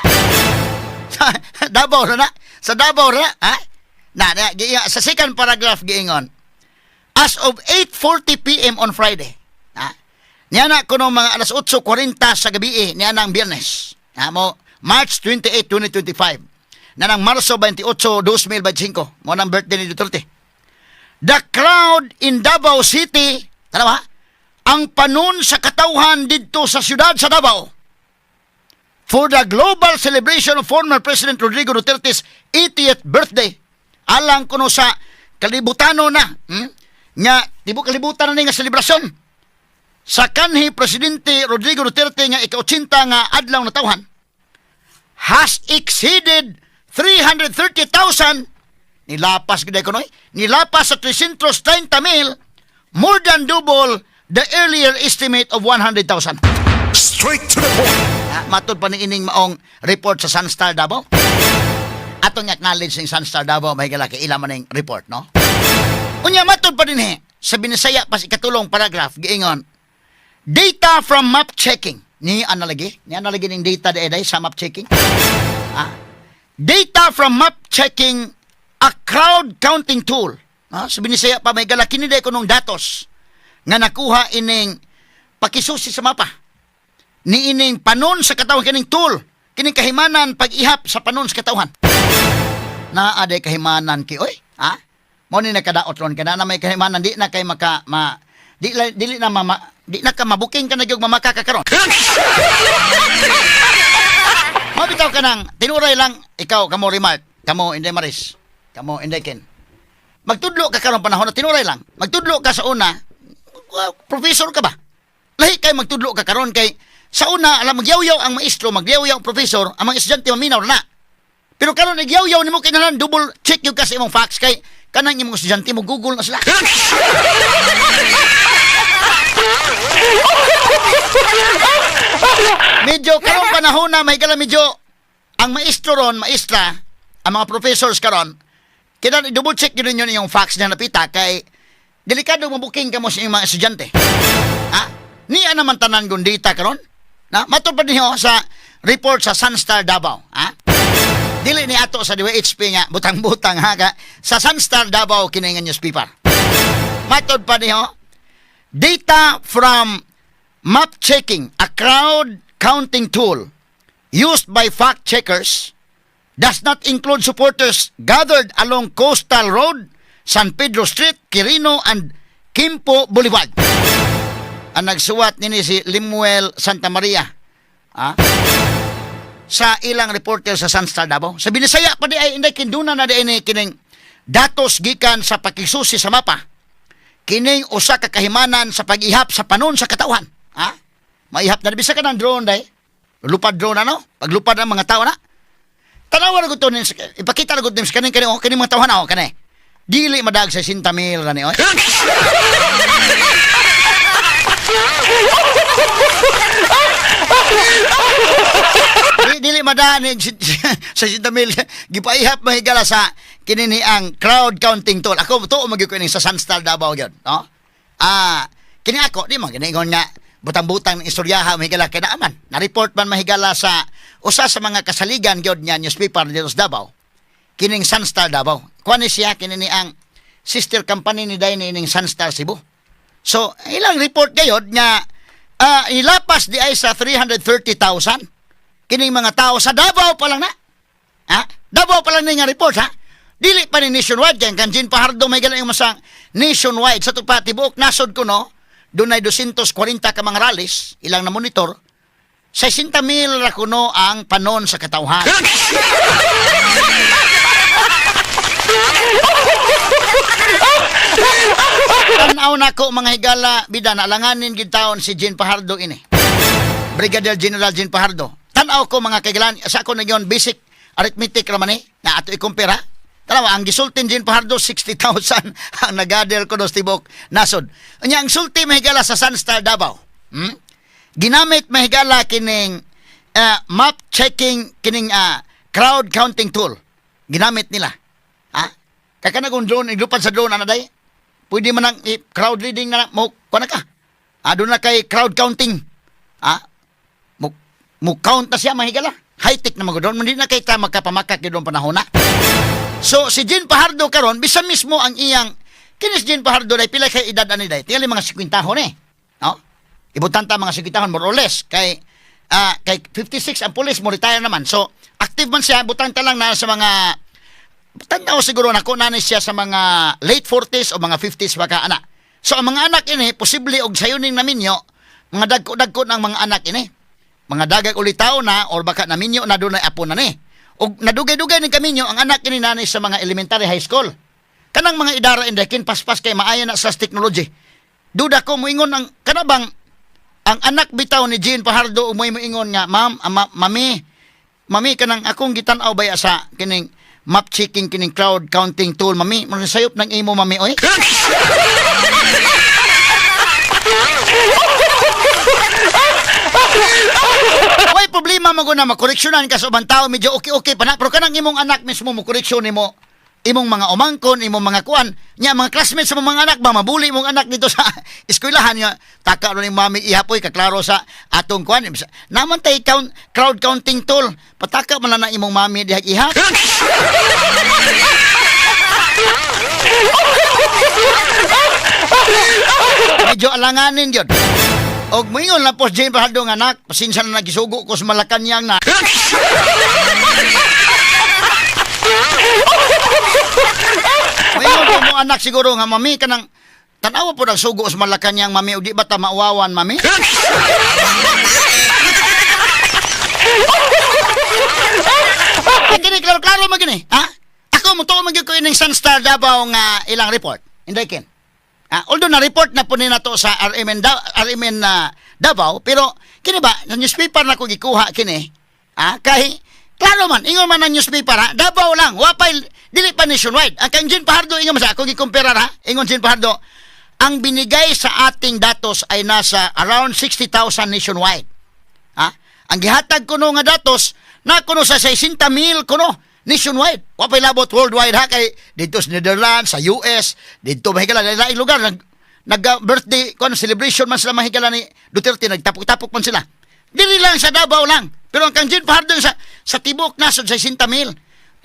Sa Davao na na. Sa Davao na. Ha? Na, sa second paragraph giingon, as of 8:40 p.m. on Friday, ha? Niya na kuno mga alas 8:40 sa gabi eh, niya na ang Biyernes. Ha, mo March 28, 2025. Na nang Marso 28, 2025. Mo nang birthday ni Duterte. The crowd in Davao City, tanawa, ang panon sa katawhan didto sa siyudad sa Davao for the global celebration of former President Rodrigo Duterte's 80th birthday. Alang kuno sa kalibutano na, Nga, tibuok kalibutan na ni nga selebrasyon sa kanhi Presidente Rodrigo Duterte nga ika-80 nga adlaw na tawhan has exceeded 330,000. Nilapas gid ko noy, nilapas sa 330 mil, more than double the earlier estimate of 100,000. Straight to the point. Ah, matod pa ni ining maong report sa Sunstar Davao. Atong acknowledge ning Sunstar Davao may kay ila man ning report, no? Unya matod pa din he, sa Binisaya pa sa ikatulong paragraph giingon, data from map checking ni analagi ni analagi ning data di ay sa map checking. Ah, data from map checking, a crowd counting tool. Ha? Sa Binisaya pa may gala kini day kunong datos nga nakuha ining pakisusi sa mapa. Ni ining panon sa katawhan kining tool, kining kahimanan pag-ihap sa panon sa katawhan. Naa day kahimanan ki oy, ha? Mo ni nakadaot ron kana na may kahimanan di na kay maka ma di dili na mama di na ka mabuking ka na gyud mamaka ka karon. Mabitaw ka nang tinuray lang ikaw kamo remark, kamo Inday Maris, kamo Inday Ken. Magtudlo ka karon panahon na tinuray lang. Magtudlo ka sa una, well, professor ka ba? Lahi kay magtudlo ka karon kay sa una alam magyawyaw ang maestro, magyawyaw ang professor, ang mga estudyante maminaw na. Pero karon nagyawyaw nimo kinahanglan double check gyud ka sa imong facts kay kanang imong estudyante mo Google na sila. Medyo karon panahon na may gala medyo ang maestro ron, maestra, ang mga professors karon, kinahanglan i-double check gyud ninyo yung facts na napita kay delikado mabuking kamo sa inyong mga estudyante. Ha? Niya naman tanan gundita karon. Na matod pa niyo sa report sa Sunstar Davao, ha? Dili ni ato sa DWHP nga butang-butang ha ka sa Sunstar Davao kini nga newspaper. Matod pa niyo data from map checking, a crowd counting tool used by fact checkers, does not include supporters gathered along Coastal Road, San Pedro Street, Quirino, and Quimpo Boulevard. Ang nagsuwat nini si Limuel Santa Maria. Ah? Sa ilang reporter sa Sunstar Davao. Sa Binisaya pa di ay inday kinduna na di ini kining datos gikan sa pakisusi sa mapa. Kining usa ka kahimanan sa pag-ihap sa panon sa katawhan. Ha? Maihap na bisa ka ng drone day. Lupad drone ano? Paglupad ang mga tao na. Tanawa ra gud to nin ipakita ra gud nin sa kaning kani oh, kining mga tawhan oh kani. Dili madag sa 60 mil rani oy. Di, dili madaan ni sa 60 mil gipaihap mahigala sa kinini ang crowd counting tool. Ako tuo magyud ko ini sa Sunstar Davao gyud, no? Ah, kini ako di man gani nga butang-butang ng istoryaha mahigala kay naaman. Na-report man mahigala sa usa sa mga kasaligan gyud nga newspaper dito sa Davao. Kining Sunstar Davao. Kuan ni siya kini ni ang sister company ni day ni ining Sunstar Cebu. So, ilang report gayod nga ilapas di ay sa 330,000 kining mga tao sa Davao pa lang na. Ha? Davao pa lang ni nga report ha. Dili pa ni nationwide kay kan Jean Fajardo may galang yung masang nationwide sa tupa tibuok nasod ko no dunay 240 ka mga rallies ilang na monitor 60 mil ra kuno ang panon sa katawhan. Tanaw nako mga higala bida naalanganin gid taon si Jean Fajardo ini. Brigadier General Jean Fajardo. Tanaw ko mga kaigalan sa ako na yon basic arithmetic ra man eh, na ato i-compare ha. Tanawa ang gisultin Jean Fajardo 60,000 ang nagather ko dos tibok nasod. Unya ang sulti mahigala sa Sunstar Davao. Ginamit mahigala kining map checking kining crowd counting tool. Ginamit nila. Ha? Kaya kung drone, iglupad sa drone, ano day? Pwede man ang crowd reading na mo kuha na ka. Ah, doon na kay crowd counting. Ah, mo, mo count na siya mahigala. High-tech na mga drone. Hindi na kay ta magkapamakak yun panahon na. So, si Jean Fajardo karon bisan mismo ang iyang kinis Jean Fajardo day pila kay edad ani day? Tingali mga 50 eh. No? Ibutan ta mga 50 more or less kay kay 56 ang pulis mo retire naman. So, active man siya, butan ta lang na sa mga tanaw siguro na kung nani siya sa mga late 40s o mga 50s baka ana. So ang mga anak ini posible og sayo ning naminyo, mga dagko-dagko ng mga anak ini. Mga dagag ulitaw na or baka naminyo na dunay apo na ni. Og nadugay-dugay ning kaminyo ang anak ini nani sa mga elementary high school. Kanang mga idara inday kin paspas kay maayo na sa technology. Duda ko moingon ang kanabang ang anak bitaw ni Jean Fajardo umoy moingon nga, "Ma'am, mami, mami kanang akong gitan-aw baya sa kining map checking kining crowd counting tool, mami, mo sayop ng imo mami oy." Way problema mo na makoreksyonan ka sa ubang tao, medyo okay-okay pa na, pero kanang imong anak mismo mo koreksyon nimo imong mga umangkon, imong mga kuan, nya mga classmates sa mga anak ba mabuli imong anak dito sa eskwelahan nga taka ro ni mami ihapoy kaklaro sa atong kuan. Naman tay count, crowd counting tool, pataka man lang na imong mami diha ihap. Medyo alanganin yun. Og moingon lang po si Jane Fajardo nga anak, pasensya na nagisugo ko sa Malacanang na. Moingon po mo anak siguro nga mami kanang tanawa po nagsugo sa Malacanang mami og di ba ta mauwawan mami? Ay, kini klaro-klaro man gini, ha? Ako mo tuo man gyud ko ining Sunstar Davao nga ilang report. Inday ken. Ah, although na report na po ni nato sa RMN RMN na Davao, pero kini ba sa newspaper na ko gikuha kini? Ah, kay klaro man ingon man ang newspaper ha, Davao lang, wa pa dili pa nationwide. Ang kang Jean Fajardo ingon man sa ako gikumpara ha, ingon Jean Fajardo, ang binigay sa ating datos ay nasa around 60,000 nationwide. Ha? Ang gihatag kuno nga datos na kuno sa 60,000 kuno nationwide. Wa pa'y labot worldwide ha kay dito sa Netherlands, sa US, dito mahigala laing lugar nag nag birthday kuno celebration man sila mahigala ni Duterte, nagtapok-tapok man sila. Dili lang sa Davao lang. Pero ang kang Jean Fajardo sa tibok nasod 60,000.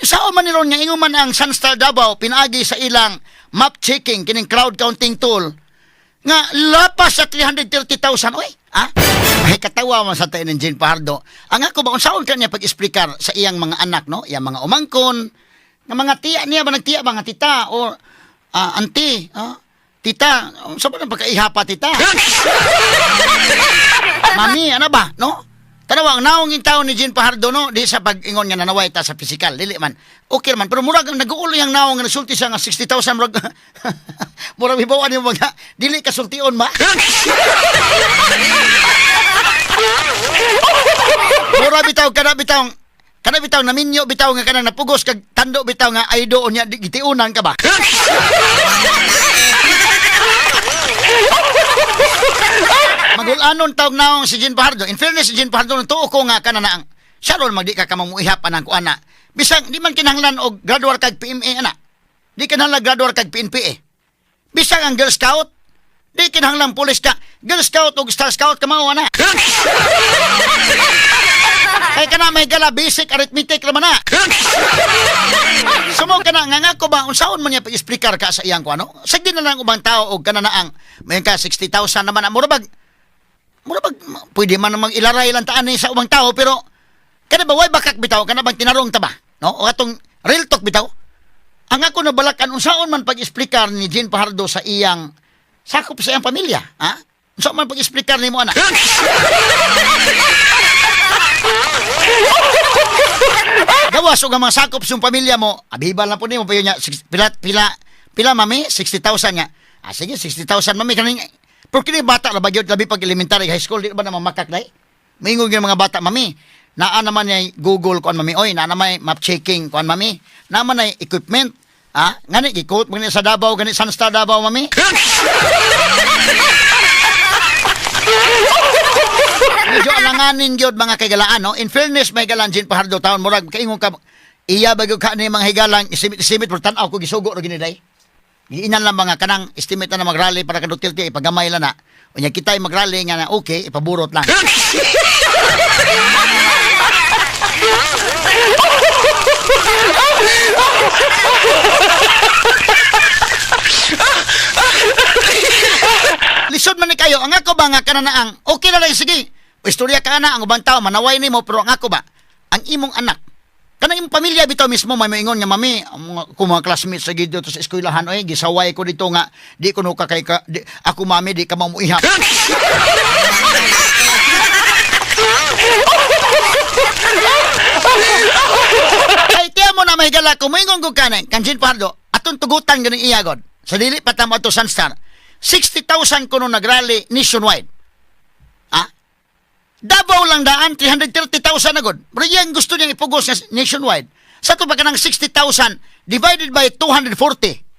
Sao man ni ron nga ingon man ang Sunstar Davao pinaagi sa ilang map checking kining crowd counting tool nga lapas sa 330,000 oy. Ha? Ay katawa man sa tayo ng Jean Fajardo. Ang ako ba unsaon kanya pag-explicar sa iyang mga anak no, iyang mga umangkon, nga mga tiya niya ba nagtiya ba nga tita or auntie, tita, unsa ba nang pagkaihapa tita? Mami, ano ba, no? Tanawa, ang naong yung tao ni Jean Fajardo, no? Di sa pag-ingon nga nanaway ta sa physical, dili man. Okay man, pero murag ang nag-uulo yung naong nga nasulti siya nga 60,000, murag, murag hibawan yung mga, dili kasultion ma. Mura bitaw, kana bitaw, naminyo bitaw nga kanang napugos, kag tando bitaw nga ay doon niya, gitiunan ka ba? Magulanon tawag naong si Jean Fajardo. In fairness si Jean Fajardo, tuo ko nga kana na ang siya ron magdi ka kamamuihap anang kuana. Bisang di man kinahanglan og graduar kag PMA ana. Di kinahanglan graduar kag PNPA. Bisang ang Girl Scout, di kinahanglan pulis ka. Girl Scout og Star Scout ka mao ana. Kay kana may gala basic arithmetic ra man na. Sumo ka na nga nga ko ba unsaon man niya pag-explicar ka sa iyang kuano? Sagdi na lang ubang tao og kana na ang may ka 60,000 naman ang mura bag pwede man namang ilaray lang taan ni sa ubang tao pero kana ba way bakak bitaw kana bang tinarong ta ba no o atong real talk bitaw ang ako nabalakan unsaon man pag-explicar ni Jean Fajardo sa iyang sakop sa iyang pamilya ha unsaon man pag-explicar nimo ana. Gawas og ang mga sakop sa pamilya mo, abiba lang po nimo payo niya pila pila pila mami 60,000 nga. Ah sige 60,000 mami kaning pero kini bata ra ba gyud labi pag elementary high school di ba na mamakak dai. Moingon gyud mga bata mami. Naa naman niya Google kuan mami oy, naa naman map checking kuan mami. Naa man ay equipment. Ah, ngani gikot man sa Davao gani Sunstar Davao mami. Medyo alanganin gyud mga kaigalaan no. In fairness may galan Jean Fajardo taon murag kaingon ka iya ba gyud ka ni mga higalang isimit-isimit pero tan-aw ko gisugo ra gini day. Giinan lang mga kanang estimate na magrally para ka Duterte ipagamay lang na. Unya kita'y magrally nga na okay ipaburot lang. Lisod man ni kayo, ang ako ba nga kana na ang okay na lang sige. Istorya ka na ang ubang tao manaway nimo pero ang ako ba ang imong anak kanang imong pamilya bitaw mismo may moingon nga mami ang mga ko mga classmates sa dito sa eskwelahan oy gisaway ko dito nga di ko no ka kay ka, di, ako mami di ka mamuihap. Kay tiya mo na mahigala kung moingon ko kanin kan Jean Pardo atong tugutan ganing iya god. Sa dili pa tamo ato Sunstar 60,000 kuno nagrally nationwide. Ah? Davao lang daan 330,000 na god. Pero yan gusto niyang ipugos nga nationwide. Sa to pa kanang 60,000 divided by 240.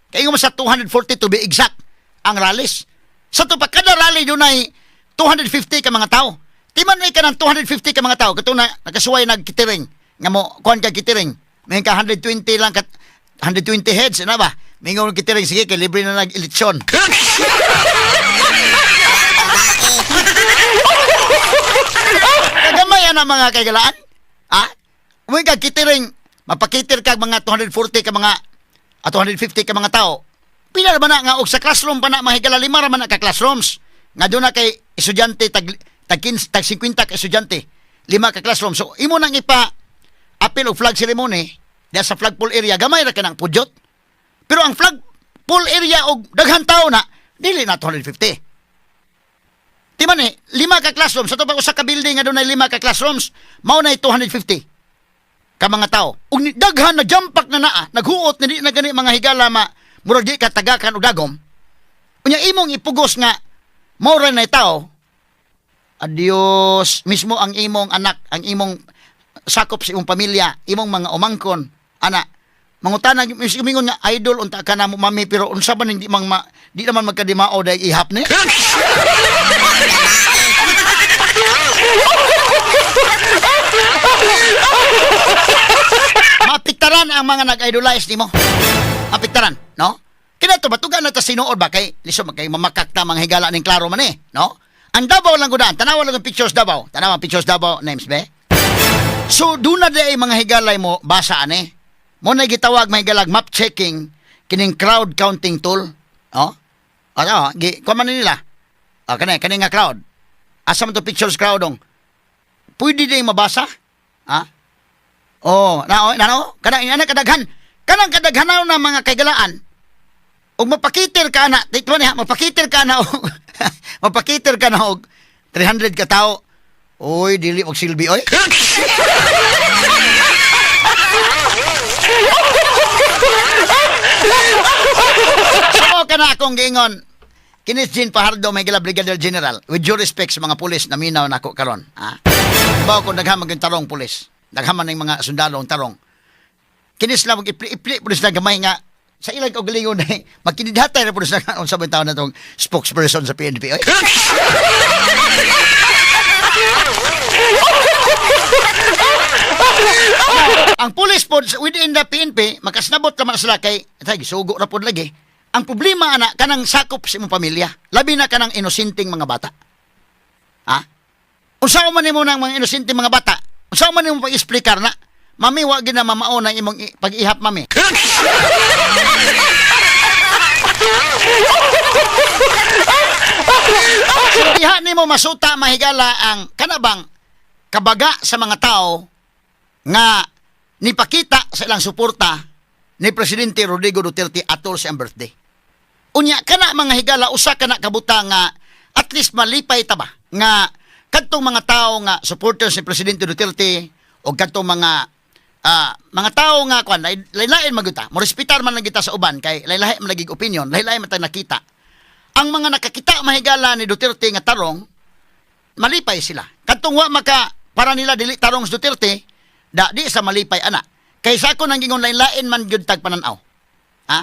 Kaya mo sa 240 to be exact ang rallies. Sa to pa kada rally dunay 250 ka mga tao. Di man ka ng 250 ka mga tao kato na nakasuway nagkitiring nga mo kuan ka kitiring. May ka 120 lang ka 120 heads ano ba? May ngon kitiring sige kay libre na nag-eleksyon. Kagamay na mga kaigalaan. Ha? Umuwi ka kitiring, mapakitir ka mga 240 ka mga, 250 ka mga tao. Pila ra ba na nga og sa classroom pa na, mahigala, lima ra man na ka classrooms. Nga doon na kay estudyante tag tag 15, tag 50 ka estudyante. Lima ka classroom. So imo nang ipa apil og flag ceremony diya sa flagpole area, gamay ra ka ng pudyot. Pero ang flagpole area og daghan tao na dili na 250. Di man eh, lima ka classroom. Sa pa usa ka building nga dunay lima ka classrooms, mao na 250 ka mga tao. Ug daghan na jampak na naa, naghuot na di na gani, mga higala, ma murag di ka tagakan og dagom. Unya imong ipugos nga mao ra na tao. Adios, mismo ang imong anak, ang imong sakop sa imong pamilya, imong mga umangkon, ana, mangutana mismo nga, "Idol unta ka na mo, mami, pero unsa man hindi mang ma, di naman magkadimao dahil ihap ni." Mapiktaran ang mga nag-idolize nimo. Mapiktaran, no? Kina to batugan na ta sinuod ba kay liso man kay mamakak ta, mga higala, ning klaro man eh, no? Ang Davao lang gudaan, tanawa lang ang pictures Davao. Tanawa ang pictures Davao names be. So doon na di ay, mga higalay, mo basa ani. Mo na gitawag, mga higalag, map checking kining crowd counting tool, no? Ano, gi kuha man ni nila. Ah, kani kani nga crowd. Asa man to pictures crowd dong? Pwede din mabasa? Ha? Oh, na na no? Kana ana kadaghan. Kanang kadaghan na mga kaigalaan. Ug mapakitir ka na, dito niya, mapakitir ka na og mapakitir ka na og 300 ka tao. Oy, dili og silbi oy. So kana akong giingon, Kenneth Jean Fajardo, may gila, Brigadier General, with due respect sa mga pulis na minaw nako karon. Ha? Bawo kung daghan man tarong pulis, daghan man ng mga sundalo ang tarong. Kini sila mag ipli-ipli pulis na gamay nga sa ilang kaugalingon na magkinidhatay na pulis na unsa ba taon na tong spokesperson sa PNP. Oy. Ang pulis po within the PNP makasnabot naman sila kay tay gisugo ra pod lagi. Ang problema ana kanang sakop sa imong pamilya, labi na kanang inosenteng mga bata. Ha? Unsa man nimo nang mga inosenteng mga bata? Unsa man nimo pag-explicar na? "Mami, wa gid na mamao na imong pag-ihap, mami." So, diha nimo masuta, mahigala, ang kanabang kabaga sa mga tao nga nipakita sa ilang suporta ni Presidente Rodrigo Duterte atol sa iyang birthday. Unya kana, mga higala, usa kana kabuta nga at least malipay ta ba nga kadtong mga tao nga supporters ni Presidente Duterte o kadtong mga tao nga kwan lain-lain man gyud ta. Mo respetar man lang kita sa uban kay lain-lain man lagi opinion, lain-lain man ta nakita. Ang mga nakakita, mahigala, ni Duterte nga tarong, malipay sila. Kadtong wa maka para nila dili tarong sa Duterte, da di sa malipay ana. Kay sa ako nang gingon, lain-lain man gyud tag pananaw. Ha?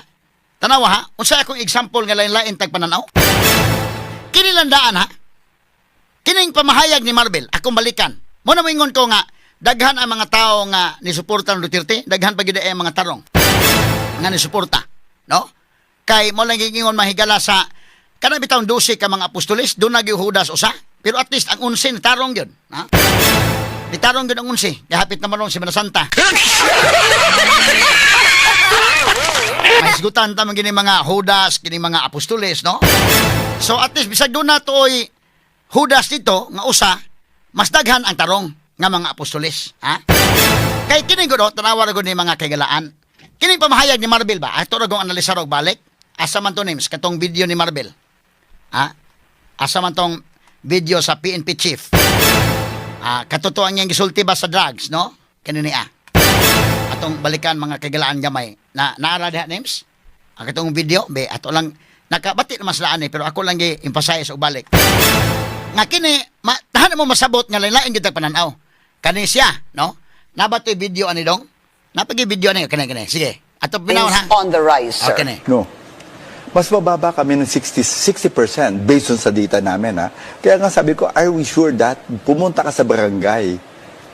Tanawa ha, unsa akong example nga lain-lain tag pananaw? Kini landaan ha. Kining pamahayag ni Marvel, akong balikan. Mo na moingon ko nga daghan ang mga tao nga nisuporta ng Duterte, daghan pa gyud ay ang mga tarong nga nisuporta, no? Kay mo lang giingon, mahigala, sa kanang bitawng 12 ka mga apostoles, doon na gyud Judas usa, pero at least ang 11 tarong gyud, ha? Nitarong gyud ang 11, gahapit naman ron Semana Santa. Mahisgutan ta man gini mga Judas, kini mga apostoles, no? So at least bisag doon na to'y Judas dito nga usa, mas daghan ang tarong nga mga apostoles, ha? Kay kini gud, oh, tanawa ra gud ni mga kaigalaan. Kini pamahayag ni Marvel ba? Ato ra gong analisar og balik. Asa man to names katong video ni Marvel? Ha? Asa man tong video sa PNP chief? Ah, katotoo ang iyang gisulti ba sa drugs, no? Kini niya. Atong balikan, mga kaigalaan, gamay. Na naara diha names? Ang katong video, be ato lang nakabati naman sila ani, pero ako lang gi emphasize og balik. Nga kini ma, tahan mo masabot nga lain-lain gyud tag pananaw. Kani siya, no? Nabatoy video ani dong? Napagi video ani kani kani. Sige. Ato binawon ha. Is on the rise, sir. Okay ni. No. Mas mababa kami ng 60% based on sa data namin. Ha? Kaya nga sabi ko, are we sure that pumunta ka sa barangay?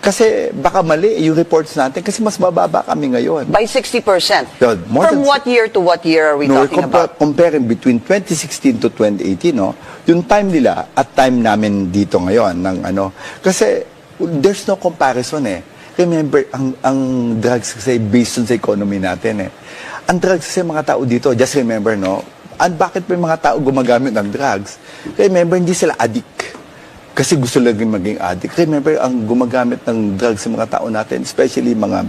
Kasi baka mali yung reports natin kasi mas mababa kami ngayon. By 60%. Yeah, more From than what year to what year are we No, we're talking about? comparing between 2016 to 2018, no? Yung time nila at time namin dito ngayon ng ano. Kasi there's no comparison eh. Remember, ang drugs kasi based on sa economy natin eh. Ang drugs kasi, mga tao dito, just remember, no? And bakit may mga tao gumagamit ng drugs? Remember, hindi sila addict. Kasi gusto lang maging addict. Remember, ang gumagamit ng drugs sa mga tao natin, especially mga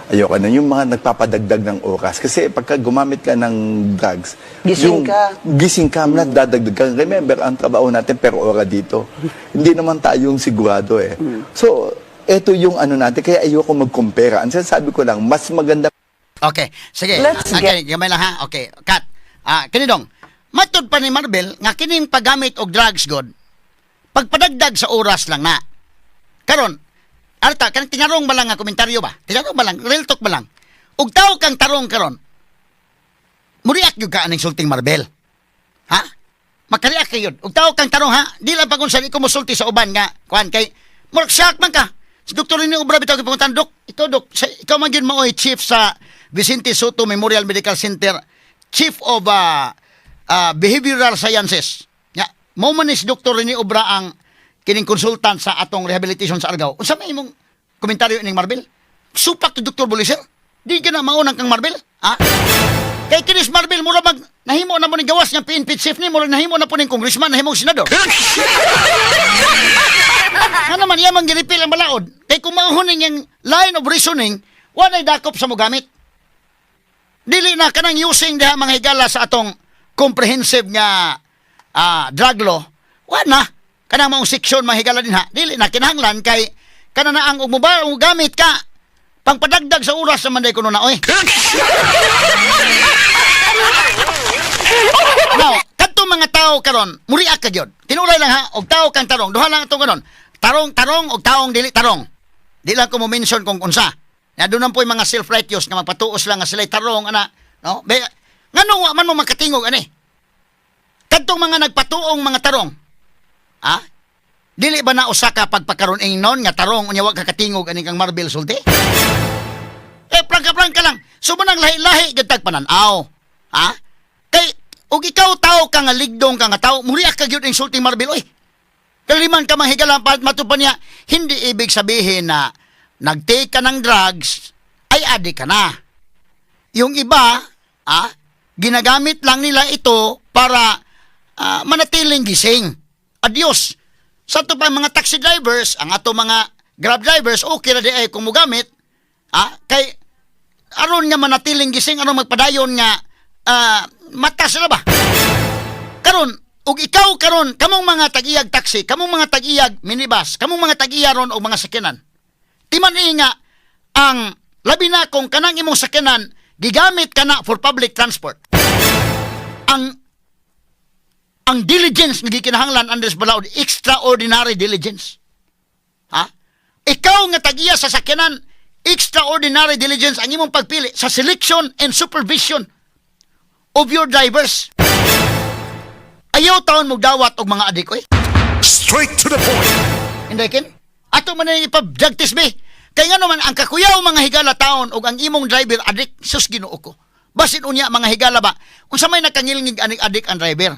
ayoko na, yung mga nagpapadagdag ng oras. Kasi pagka gumamit ka ng drugs, Gising yung, ka. Gising ka, dadagdag ka. Remember, ang trabaho natin per ora dito. Hindi naman tayong sigurado eh. So, eto yung ano natin. Kaya ayoko mag-compare. Ang sinasabi ko lang, mas maganda Okay, sige. Let's Okay, gamay lang ha. Okay, cut. Ah, kini dong. Matud pa ni Marvel nga kining paggamit og drugs god. Pagpadagdag sa oras lang na. Karon, arta kanang tinarong ba lang nga komentaryo ba? Tinarong ba lang, real talk ba lang? Og tao kang tarong karon. Muriak gyud ka aning sulting Marvel. Ha? Makariak kayo. Og tao kang tarong ha, di lang pag unsa di ko mosulti sa uban nga kuan kay murag shock man ka. Si Dr. Rene Obra bitaw gipangutan, "Dok, ikaw dok, sa, ikaw man gyud maoy chief sa Vicente Soto Memorial Medical Center, chief of Behavioral Sciences." Ya, mo man ni si Dr. Rene Obra ang kining consultant sa atong rehabilitation sa Argao. Unsa may imong komentaryo ining Marvel? Supak to Dr. Buliser? Di ka na maunang kang Marvel? Ha? Kay kinis Marvel, mura mag nahimo na mo ni gawas nga PNP chief ni, mura nahimo na po ning congressman, nahimong senador. Nga naman iya man giripil ang balaod. Kay kung mauhunin yung line of reasoning, walay dakop sa mogamit. Dili na kanang using diha mga higala sa atong comprehensive nga drug law, wa na. Kanang maong seksyon mga higala din ha. Dili na kinahanglan kay kana na ang ug gamit ka pangpadagdag sa oras sa manday kuno na oy. Now, kadto mga tao karon, muriak ka gyud. Tinuray lang ha, og tao kang tarong, duha lang atong karon. Tarong tarong og taong dili tarong. Di lang ko mo mention kung unsa. Na doon po yung mga self-righteous nga magpatuos lang nga sila'y tarong ana, no? Be, ngano wa man mo makatingog ani? Kadtong mga nagpatuong mga tarong. Ha? Dili ba na usa ka pagpakaron ingnon nga tarong unya wa ka katingog ani kang Marvel sulti? Eh, prangka-prangka lang. So, manang lahi-lahi, gantag panan-aw. Ha? Kay, og ikaw tao ka nga ligdong ka nga tao, muriak ka gyud insulting Marvel, oy. Kaliman ka manghigala pa matud pa niya, hindi ibig sabihin na nag-take ka ng drugs, ay adik ka na. Yung iba, ginagamit lang nila ito para manatiling gising. Adios. Sa ato pa mga taxi drivers, ang ato mga Grab drivers, okay ra di ay kung mogamit, kay aron nga manatiling gising, aron magpadayon nga mata sila ba? Karon, ug ikaw karon, kamong mga tag-iyag taxi, kamong mga tag-iyag minibus, kamong mga tag-iya ron og mga sakyanan. Timan nga ang labi na kung kanang imong sakyanan gigamit kana for public transport. Ang diligence nga gikinahanglan Andres Balaod, extraordinary diligence. Ha? Ikaw nga tag-iya sa sakyanan, extraordinary diligence ang imong pagpili sa selection and supervision of your drivers. Ayaw taon mo dawat og mga adik oy. Straight to the point. Hindi kin? Ato man na ipag-drug test be. Kay nga naman ang kakuyaw mga higala taon og ang imong driver adik, sus Ginoo ko. Basin unya mga higala ba, unsa may nakangilngig aning adik ang driver?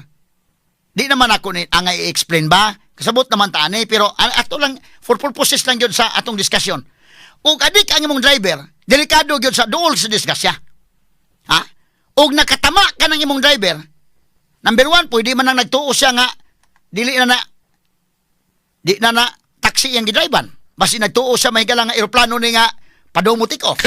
Di naman ako ni angay i-explain ba? Kasabot naman ta ani pero ato lang for purposes lang gyud sa atong diskusyon. Ug adik ang imong driver, delikado gyud sa duol sa disgrasya. Ha? Og nakatama ka ng imong driver, number one, pwede man nang nagtuo siya nga dili na na di na na taxi yang gidriban. Basi nagtuo siya mahigala nga eroplano ni nga padung mo take off.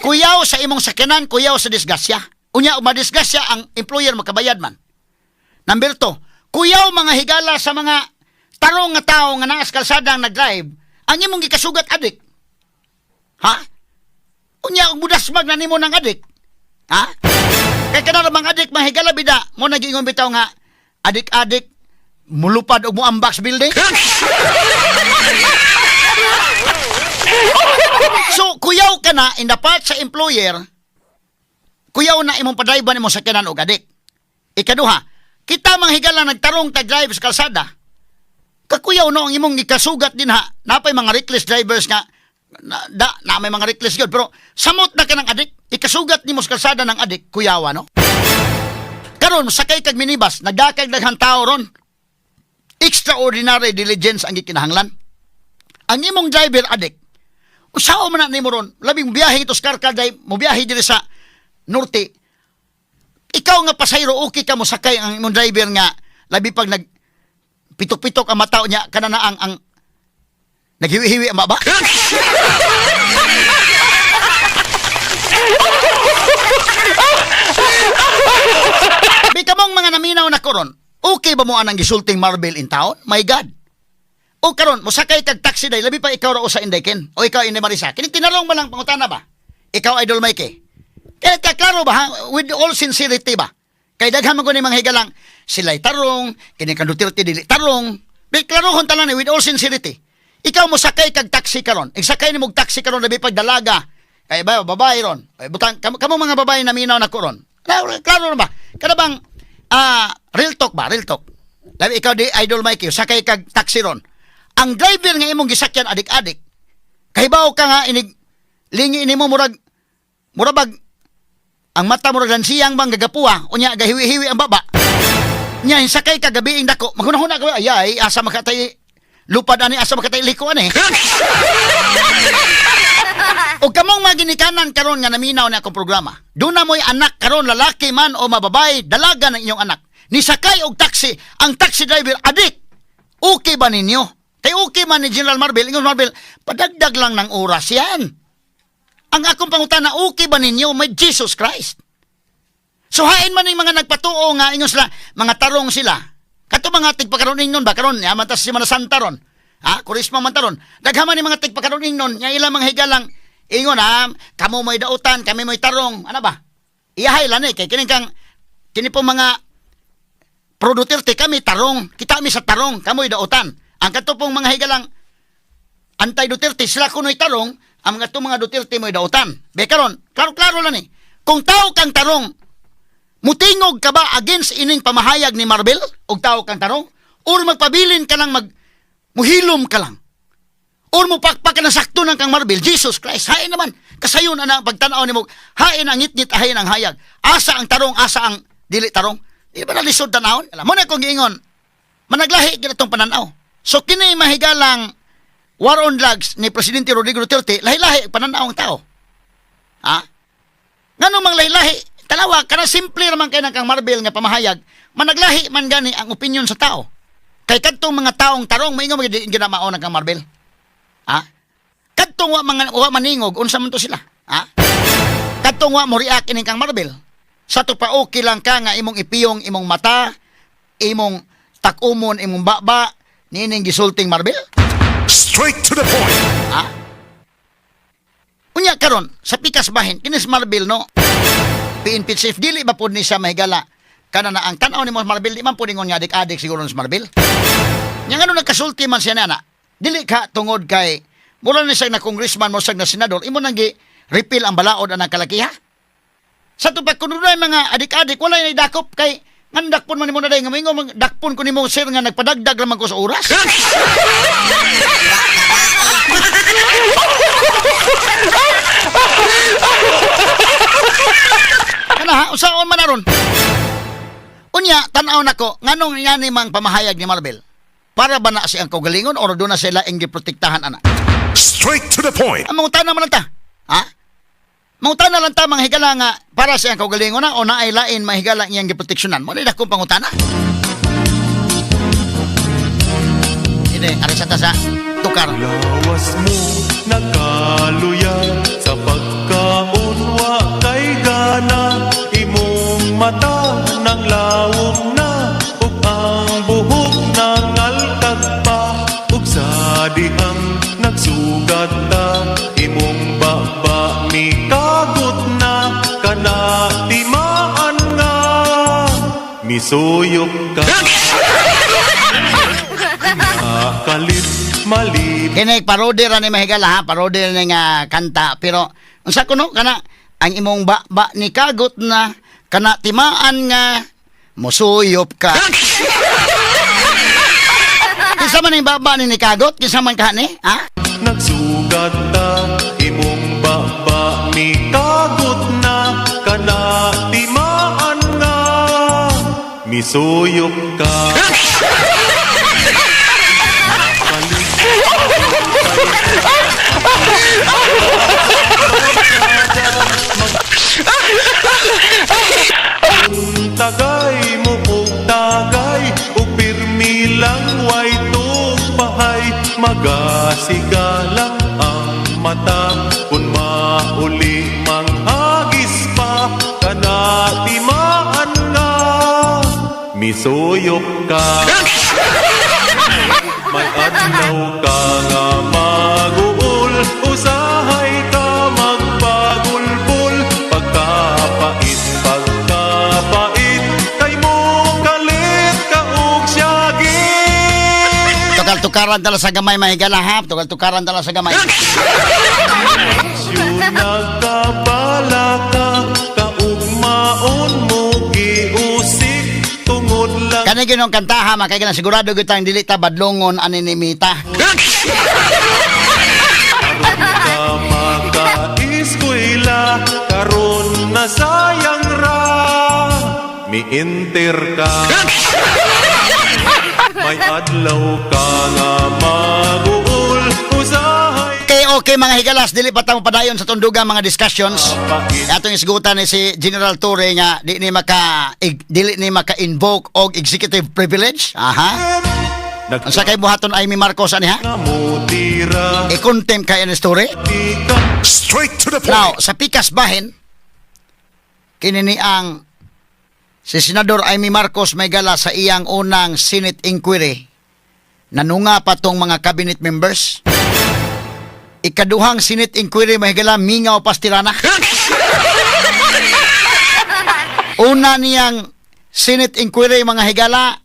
Kuyaw sa imong sakyanan, kuyaw sa disgrasya. Unya, madisgrasya ang employer makabayad man. Number 2, kuyaw mga higala sa mga tarong nga tao nga naas kalsadang nag-drive, ang imong gikasugat adik. Ha? Unya, ug mudasmag na nimo ng adik. Ha? Kay kana mga adik mga higala bida, mo nagiingon bitaw nga adik-adik mulupad og muambak sa building. So, kuyaw ka na in the part sa employer, kuyaw na imong padrive imong sakyanan og adik. Ikaduha, kita mga higala nagtarong tag drive sa kalsada. Kakuyaw no ang imong gikasugat din ha. Napay mga reckless drivers nga na, da, na may mga reckless gyud pero samot na ka ng adik, ikasugat nimo sa kalsada ng adik, kuyawa no. Karon sakay kag minibus, nagdakag daghang tao ron. Extraordinary diligence ang gikinahanglan. Ang imong driver adik. Usao man na nimo ron, labing biyahe ito sa karkar day, mo biyahe diri sa norte. Ikaw nga pasahero, okay ka mo sakay ang imong driver nga labi pag nag pitok-pitok ang mata niya kana na ang naghiwi-hiwi ang baba. Bika mong mga naminaw na koron, okay ba mo anang gisulting Marvel in town? My God. O karon, mosakay kag taxi day, labi pa ikaw ra usa Inday Ken o ikaw Inday Marisa. Kini tinarong ba lang pangutana ba? Ikaw, Idol Mike. Kaya ka klaro ba ha? With all sincerity ba? Kay daghan man ko ni mga higalang sila'y tarong, kini kang Duterte dili tarong. Be klarohon tanan ni with all sincerity. Ikaw mo sakay kag taxi karon. Igsakay nimo og taxi karon labi pag dalaga. Kay ba babae ron. Ay butang kamo, kamo mga babae na minaw na ko ron. Klaro, klaro na ba? Kada bang real talk ba? Real talk. Labi ikaw di Idol Mike, sakay kag taxi ron. Ang driver nga imong gisakyan adik-adik. Kahibaw ka nga inig lingi nimo murag murabag ang mata murag lansiyang bang gagapuwa unya gahiwi-hiwi ang baba. Nya sakay ka gabi dako maghunahuna ka ay ay asa makatay lupad ani, asa makatay liko ani. O kamong mga ginikanan karon nga naminaw na akong programa. Doon na mo'y anak karon, lalaki man o mababay, dalaga ng inyong anak. Nisakay og taxi, ang taxi driver adik. Okay ba ninyo? Kay okay man ni General Marvel, ingon Marvel, padagdag lang ng oras yan. Ang akong pangutana, okay ba ninyo? May Jesus Christ. So hain man yung mga nagpatuo nga ingon sila, mga tarong sila. Kato mga tigpakaroon ingnon ba karon yaman ta sa Semana Santa ron. Ha, Kurisma man taron. Daghan man yung mga tigpakaroon ingnon nga ilang mga higalang ingon ha, kamo mo'y dautan, kami mo'y tarong. Ano ba? Iyahay lang eh kay kini kang kini po mga pro Duterte kami tarong, kita mi sa tarong, kamo'y dautan. Ang kato pong mga higalang anti Duterte sila kuno'y tarong, ang mga to mga Duterte mo'y dautan. Be karon, klaro-klaro lang eh. Kung tao kang tarong, mutingog ka ba against ining pamahayag ni Marvel? Og tao kang tarong? Or magpabilin ka lang muhilom ka lang? Or mupakpak ka na sakto ng kang Marvel? Jesus Christ, hain naman. Kasayon na ang pagtanaw ni mo. Hain ang ngitngit, hain ang hayag. Asa ang tarong, asa ang dili tarong. Di ba nalisod tanawon? Alam mo na kung giingon, managlahi gid atong pananaw. So kini mahigalang war on drugs ni Presidente Rodrigo Duterte, lahi-lahi ang pananaw ang tao. Ha? Nganong mang lahi-lahi? Tanawa, kana simple raman kay ng kang Marvel nga pamahayag, managlahi man gani ang opinion sa tao. Kay kadtong mga taong tarong maingon mga ginamao ng kang Marvel. Ha? Kadtong wa mga wa maningog unsa man to sila? Ha? Kadtong wa mo react ining kang Marvel. Sa to pa okay lang ka nga imong ipiyong imong mata, imong takumon imong baba niining gisulting Marvel? Straight to the point. Ha? Unya karon sa pikas bahin kinis Marvel no. PNP chief dili ba pod ni siya mahigala kana na ang tan-aw nimo Marvel di man pod ingon nga adik-adik siguro ni Marvel. Nya ngano nagkasulti man siya na dili ka tungod kay mura ni siya na congressman mo siya na senador imo nang gi repeal ang balaod anang kalakiha. Sa tupag kuno na mga adik-adik wala na dakop kay ngan dakpon man nimo na day nga moingon man, dakpon ko nimo sir nga nagpadagdag raman ko sa oras. Kana ha, usaon man aron. Unya, tan-aw nako, nganong yani mang pamahayag ni Marvel? Para ba na siyang kaugalingon or doon na sila ang giprotektahan ana? Straight to the point. Ang mangutana man lang ta. Ha? Mangutana lang ta mga higala nga para siyang kaugalingon na o naay lain mahigala iyang giproteksyonan. Mo na akong pangutana. Ini, ari sa ta sa tukar. Lawas mo nakaluya sa pagkaon wa kay gana, imong mata nang lawom na ug ang buhok nangalkag pa ug sa dihang nagsugat ta imong baba mikagot na kana timaan nga misuyok ka. Kalit malip. Kini parody ra ni mahigala ha, parody ra ni nga kanta pero unsa kuno kana ang imong ba ni kagot na kana timaan nga musuyop ka. Kinsa man ning baba ni nikagot? Kinsa man ka ni? Ha? Nagsugat ta imong baba mikagot na kana timaan nga misuyok ka. Kalit. ta kun mauli manghagis pa kana timaan nga misuyok ka. May adlaw ka nga maguol, usahay ka magpagulbul. Pagkapait, pagkapait, kay mo kalit ka og siyagit. Tukal-tukaran tala sa gamay, mahigala ha. Tukal-tukaran tala sa gamay. Yun nagkabala ka, kaugmaon mo giusik, tungod lang Kani ginong kantaha, mga kahigalan, sigurado gyud tang dili ta badlongon ani ni Mita. ka maka-eskwela, karon na sayang ra miinter ka. May adlaw ka nga maguol, usahay Okay, okay mga higalas, dili pa ta padayon sa tunduga mga discussions. pait. Atong isgutan ni si General Torre nga di ni maka-invoke og executive privilege. Aha. Unsa kay buhaton Amy Marcos ani ha? Nagkamutira I-contempt kay ni Torre? di ka. Straight to the point. Now, sa pikas bahin, kini ni ang si Senador Amy Marcos may gala sa iyang unang Senate inquiry. Nanunga pa tong mga cabinet members. Ikaduhang Senate inquiry, mahigala, mingaw pastirana. Una niyang Senate inquiry, mga higala,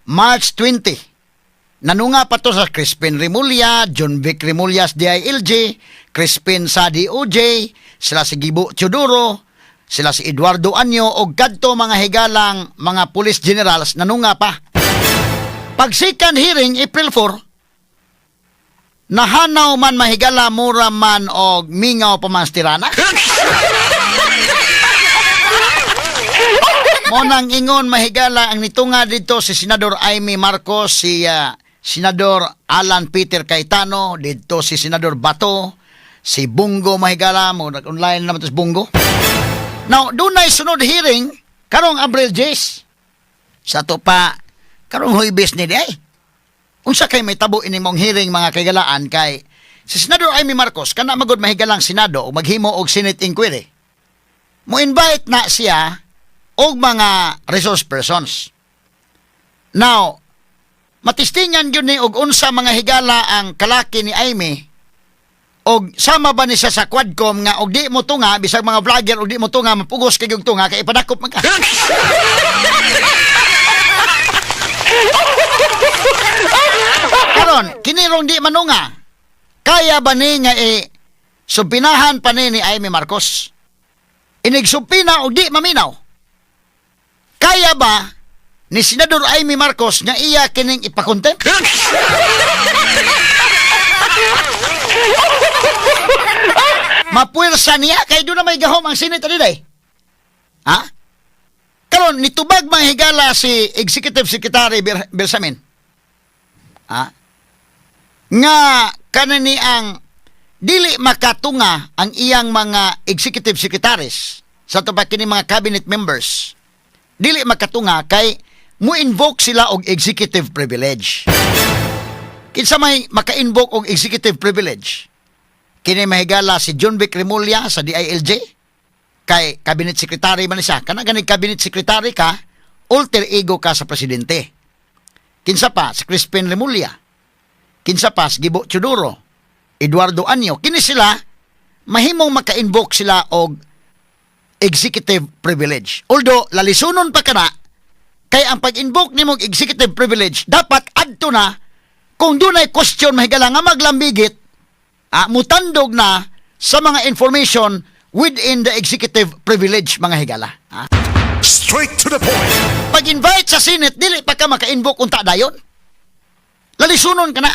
March 20. Nanunga pa to sa Crispin Remulla, John Vic Remulla sa DILG, Crispin sa DOJ, sila si Gibo Teodoro, sila si Eduardo Año, og kadto mga higalang mga police generals nanunga pa. Pag second hearing, April 4, nahanaw man, mahigala, mura man og mingaw pa man tirana. Mo nang ingon, mahigala, ang nitunga dito si Senador Amy Marcos, si Senador Alan Peter Cayetano, dito si Senador Bato, si Bong Go, mahigala, mo nag-online naman to si Bong Go. Now, dunay sunod hearing karong Abril 10. Sa to pa karong Huwebes ni di ay. Unsa kay may tabo ini mong hearing, mga kaigalaan, kay si Senador Amy Marcos kana magod, mahigalang, Senado o maghimo og Senate inquiry. Mo invite na siya og mga resource persons. Now, matistingan gyud ni og unsa, mga higala, ang kalaki ni Amy og sama ba ni siya sa Quadcom nga og di mo tunga bisag mga vlogger og di mo tunga mapugos kay og tunga kay ipadakop man ka. Karon, kini rong di manunga. Kaya ba ni nga e subpinahan pa ni Amy Marcos? Inig subpoena og di maminaw. Kaya ba ni Senador Amy Marcos nga iya kining ipa-contempt? Mapuwersa niya kay doon na may gahom ang Senate ani. Ha? Karon nitubag, mga higala, si Executive Secretary Bersamin. Ha? Nga kanani ang dili makatunga ang iyang mga executive secretaries sa to pa kini mga cabinet members. Dili makatunga kay mo invoke sila og executive privilege. Kinsa may maka-invoke og executive privilege? Kini, mahigala, si John Vic Remulla sa DILG kay cabinet secretary man siya. Kana gani cabinet secretary ka, alter ego ka sa presidente. Kinsa pa? Si Crispin Remulla. Kinsa pa? Si Gibo Teodoro, Eduardo Año. Kini sila mahimong maka-invoke sila og executive privilege. Although lalisunon pa kana kay ang pag-invoke nimo og executive privilege dapat adto na kung dunay question, mahigala, nga maglambigit, mutandog na sa mga information within the executive privilege, mga higala. Ah. Straight to the point. Pag-invite sa Senate, dili pa ka maka-invoke unta dayon. Lalisunon ka na.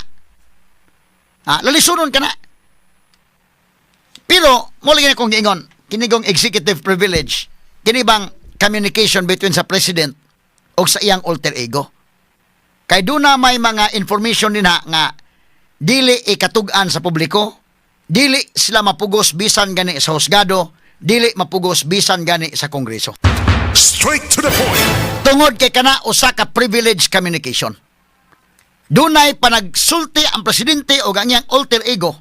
Ha? Lalisunon ka na. Pero, mo lagi na kong giingon, kinigong executive privilege, kini bang communication between sa president o sa iyang alter ego. Kay doon na may mga information din ha nga dili ikatug-an sa publiko, dili sila mapugos bisan gani sa husgado, dili mapugos bisan gani sa kongreso. Straight to the point. Tungod kay kana usa ka privilege communication. Dunay panagsulti ang presidente o ang iyang alter ego.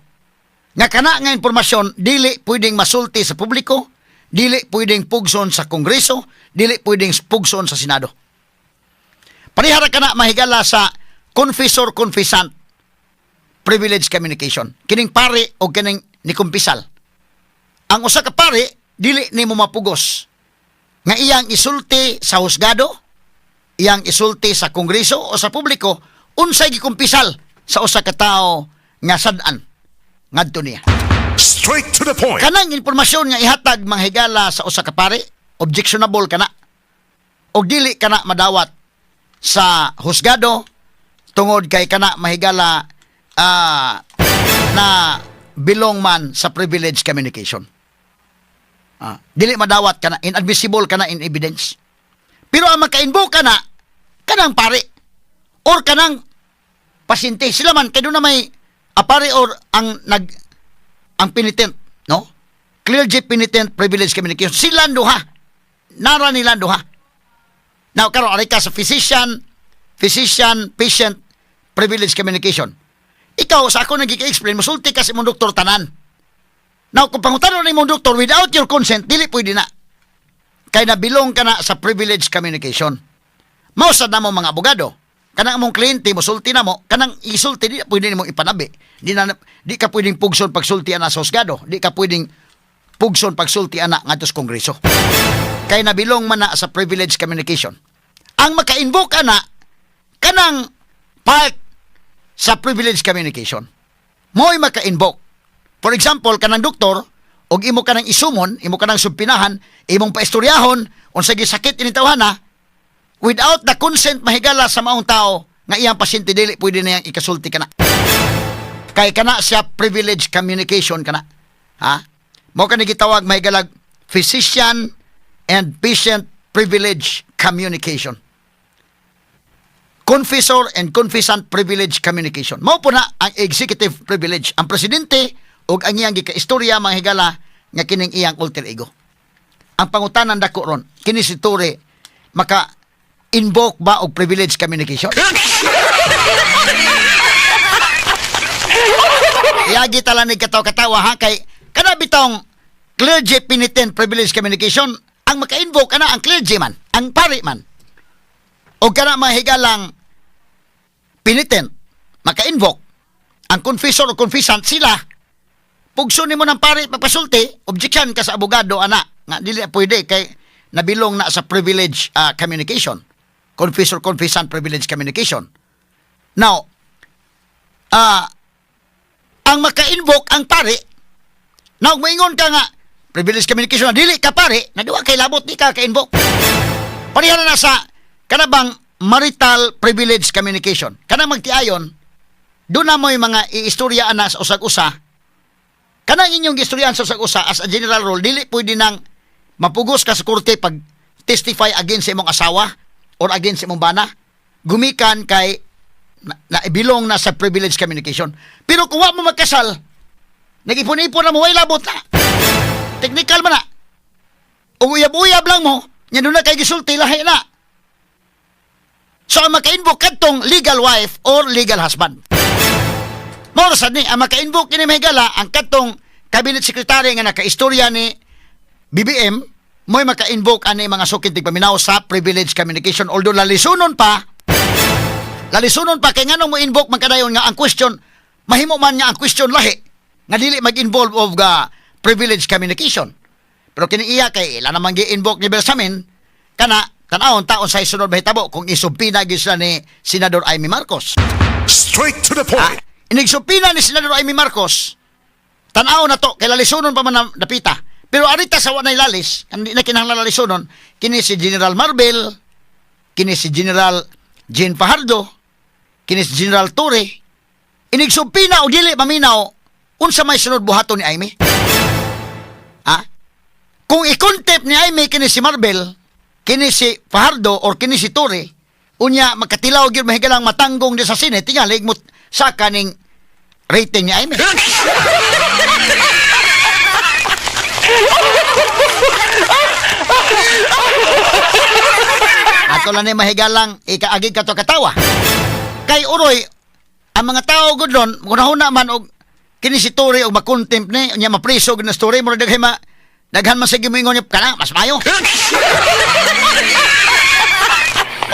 Nga kana nga impormasyon dili pwedeng masulti sa publiko, dili pwedeng pugson sa Kongreso, dili pwedeng pugson sa Senado. Parehara kana, mahigala, sa confessor confessant privilege communication. Kining pari o kining nikumpisal. Ang usa ka pari dili nimo mapugos nga iyang isulti sa husgado, iyang isulti sa Kongreso o sa publiko unsay gikumpisal sa usa ka tawo nga sad-an ngadto niya. Straight to the point. Kanang impormasyon nga ihatag, mga higala, sa usa ka pari, objectionable kana. Og dili kana madawat sa husgado tungod kay kana, mahigala, na belong man sa privilege communication. Dili madawat kana, inadmissible kana in evidence. Pero ang maka-invoke kana kanang pari or kanang pasyente, sila man kay duna may apari or ang nag ang penitent, no? Clergy penitent privilege communication. Sila duha. Nara nila duha. Now, karon ari ka sa physician, patient privilege communication. Ikaw, sa ako nagika-explain, musulti ka sa imong doktor tanan. Now, kung pangutanon imong doktor without your consent, dili pwede na. Kay na-belong ka na sa privilege communication. Mao sad namo mga abogado. Kanang among kliyente musulti na mo, kanang isulti di na pwede nimo ipanabi. Di ka pwedeng pugson pagsulti ana sa husgado. Di ka pwedeng pugson pagsulti ana ngadto sa Kongreso. Kay na-belong man na sa privilege communication. Ang maka-invoke ana kanang part sa privilege communication. Mo'y maka-invoke. For example, kanang doktor, og imo kanang isumon, imo kanang subpoenahan, imong paistoryahon, unsa gisakit ini tawhana, without the consent, mahigala, sa maong tao nga iyang pasyente, dili pwede na iyang ikasulti kana. Kay kana siya privilege communication kana. Ha? Mao kani gitawag, mahigalag, physician and patient privilege communication. Confessor and confessant privilege communication. Mao po na ang executive privilege. Ang presidente ug ang iyang gikaistorya, mga higala, nga kining iyang alter ego. Ang pangutanan dako ron, kini si Torre maka invoke ba og privilege communication? Yagi tala ni katawa-katawa ha, kay kana bitong clergy penitent privilege communication, ang maka-invoke ana ang clergy man, ang pari man. O kana, mahigalang, penitent maka-invoke ang confessor o confessant sila. Pugso nimo ng pari pagpasulti, objection ka sa abogado ana nga dili na pwede kay na-belong na sa privilege communication. Confessor confessant privilege communication. Now, ang maka-invoke ang pari. Now, moingon ka nga privilege communication na dili ka pare, na duwa kay labot, di ka ka-invoke. Pareha na na sa kanabang marital privilege communication. Kanang magtiayon, doon na mo'y mga iistorya ana sa usag-usa. Kanang inyong istoryaan sa usag-usa, as a general rule, dili pwede nang mapugos ka sa korte pag testify against sa imong asawa or against sa imong bana. Gumikan kay na belong na sa privilege communication. Pero kung wa mo magkasal, nag-ipon-ipon na mo, way labot na. Technical man na. Ug uyab-uyab lang mo, nya doon na kay gisulti, lahi na. So ang maka-invoke kadtong legal wife or legal husband. Mao ra sad ni ang maka-invoke kini, mahigala, ang kadtong cabinet secretary nga nakaistorya ni BBM mo'y maka-invoke ani, mga suking tigpaminaw, sa privilege communication, although lalisunon pa kay nganong mo invoke man kadayon nga ang question, mahimo man nga ang question lahi nga dili mag-involve of ga privilege communication. Pero kini iya kay ila namang gi-invoke ni Bersamin kana. Tan-awon taon sa sunod mahitabo kung i-subpoena gyud sila ni Senador Imee Marcos. Straight to the point. Inig-subpoena ni Senador Imee Marcos, tan-aw na to, kay lalisunon pa man na napita. Pero arita sa wa lalis, hindi na kinahanglan lalisunon, kini si General Marbil, kini si General Jean Fajardo, kini si General Torre, inig-subpoena o dili maminaw, unsa may sunod buhaton ni Imee? Ha? Kung i-contempt ni Imee kini si Marbil, kini si Fajardo or kini si Torre, unya makatilaw gyud, mahigalang, matanggong di sa Senate, tingali mo sa kaning rating ni Imee. Ato lang ni, mahigalang, ikaagig kato katawa. Kay uroy, ang mga tao gud ron, hunahuna man og Kini si Torre og makontempt ni, unya mapriso gid na si Torre, murag daghan ma daghan man sige moingon niya kana mas maayo.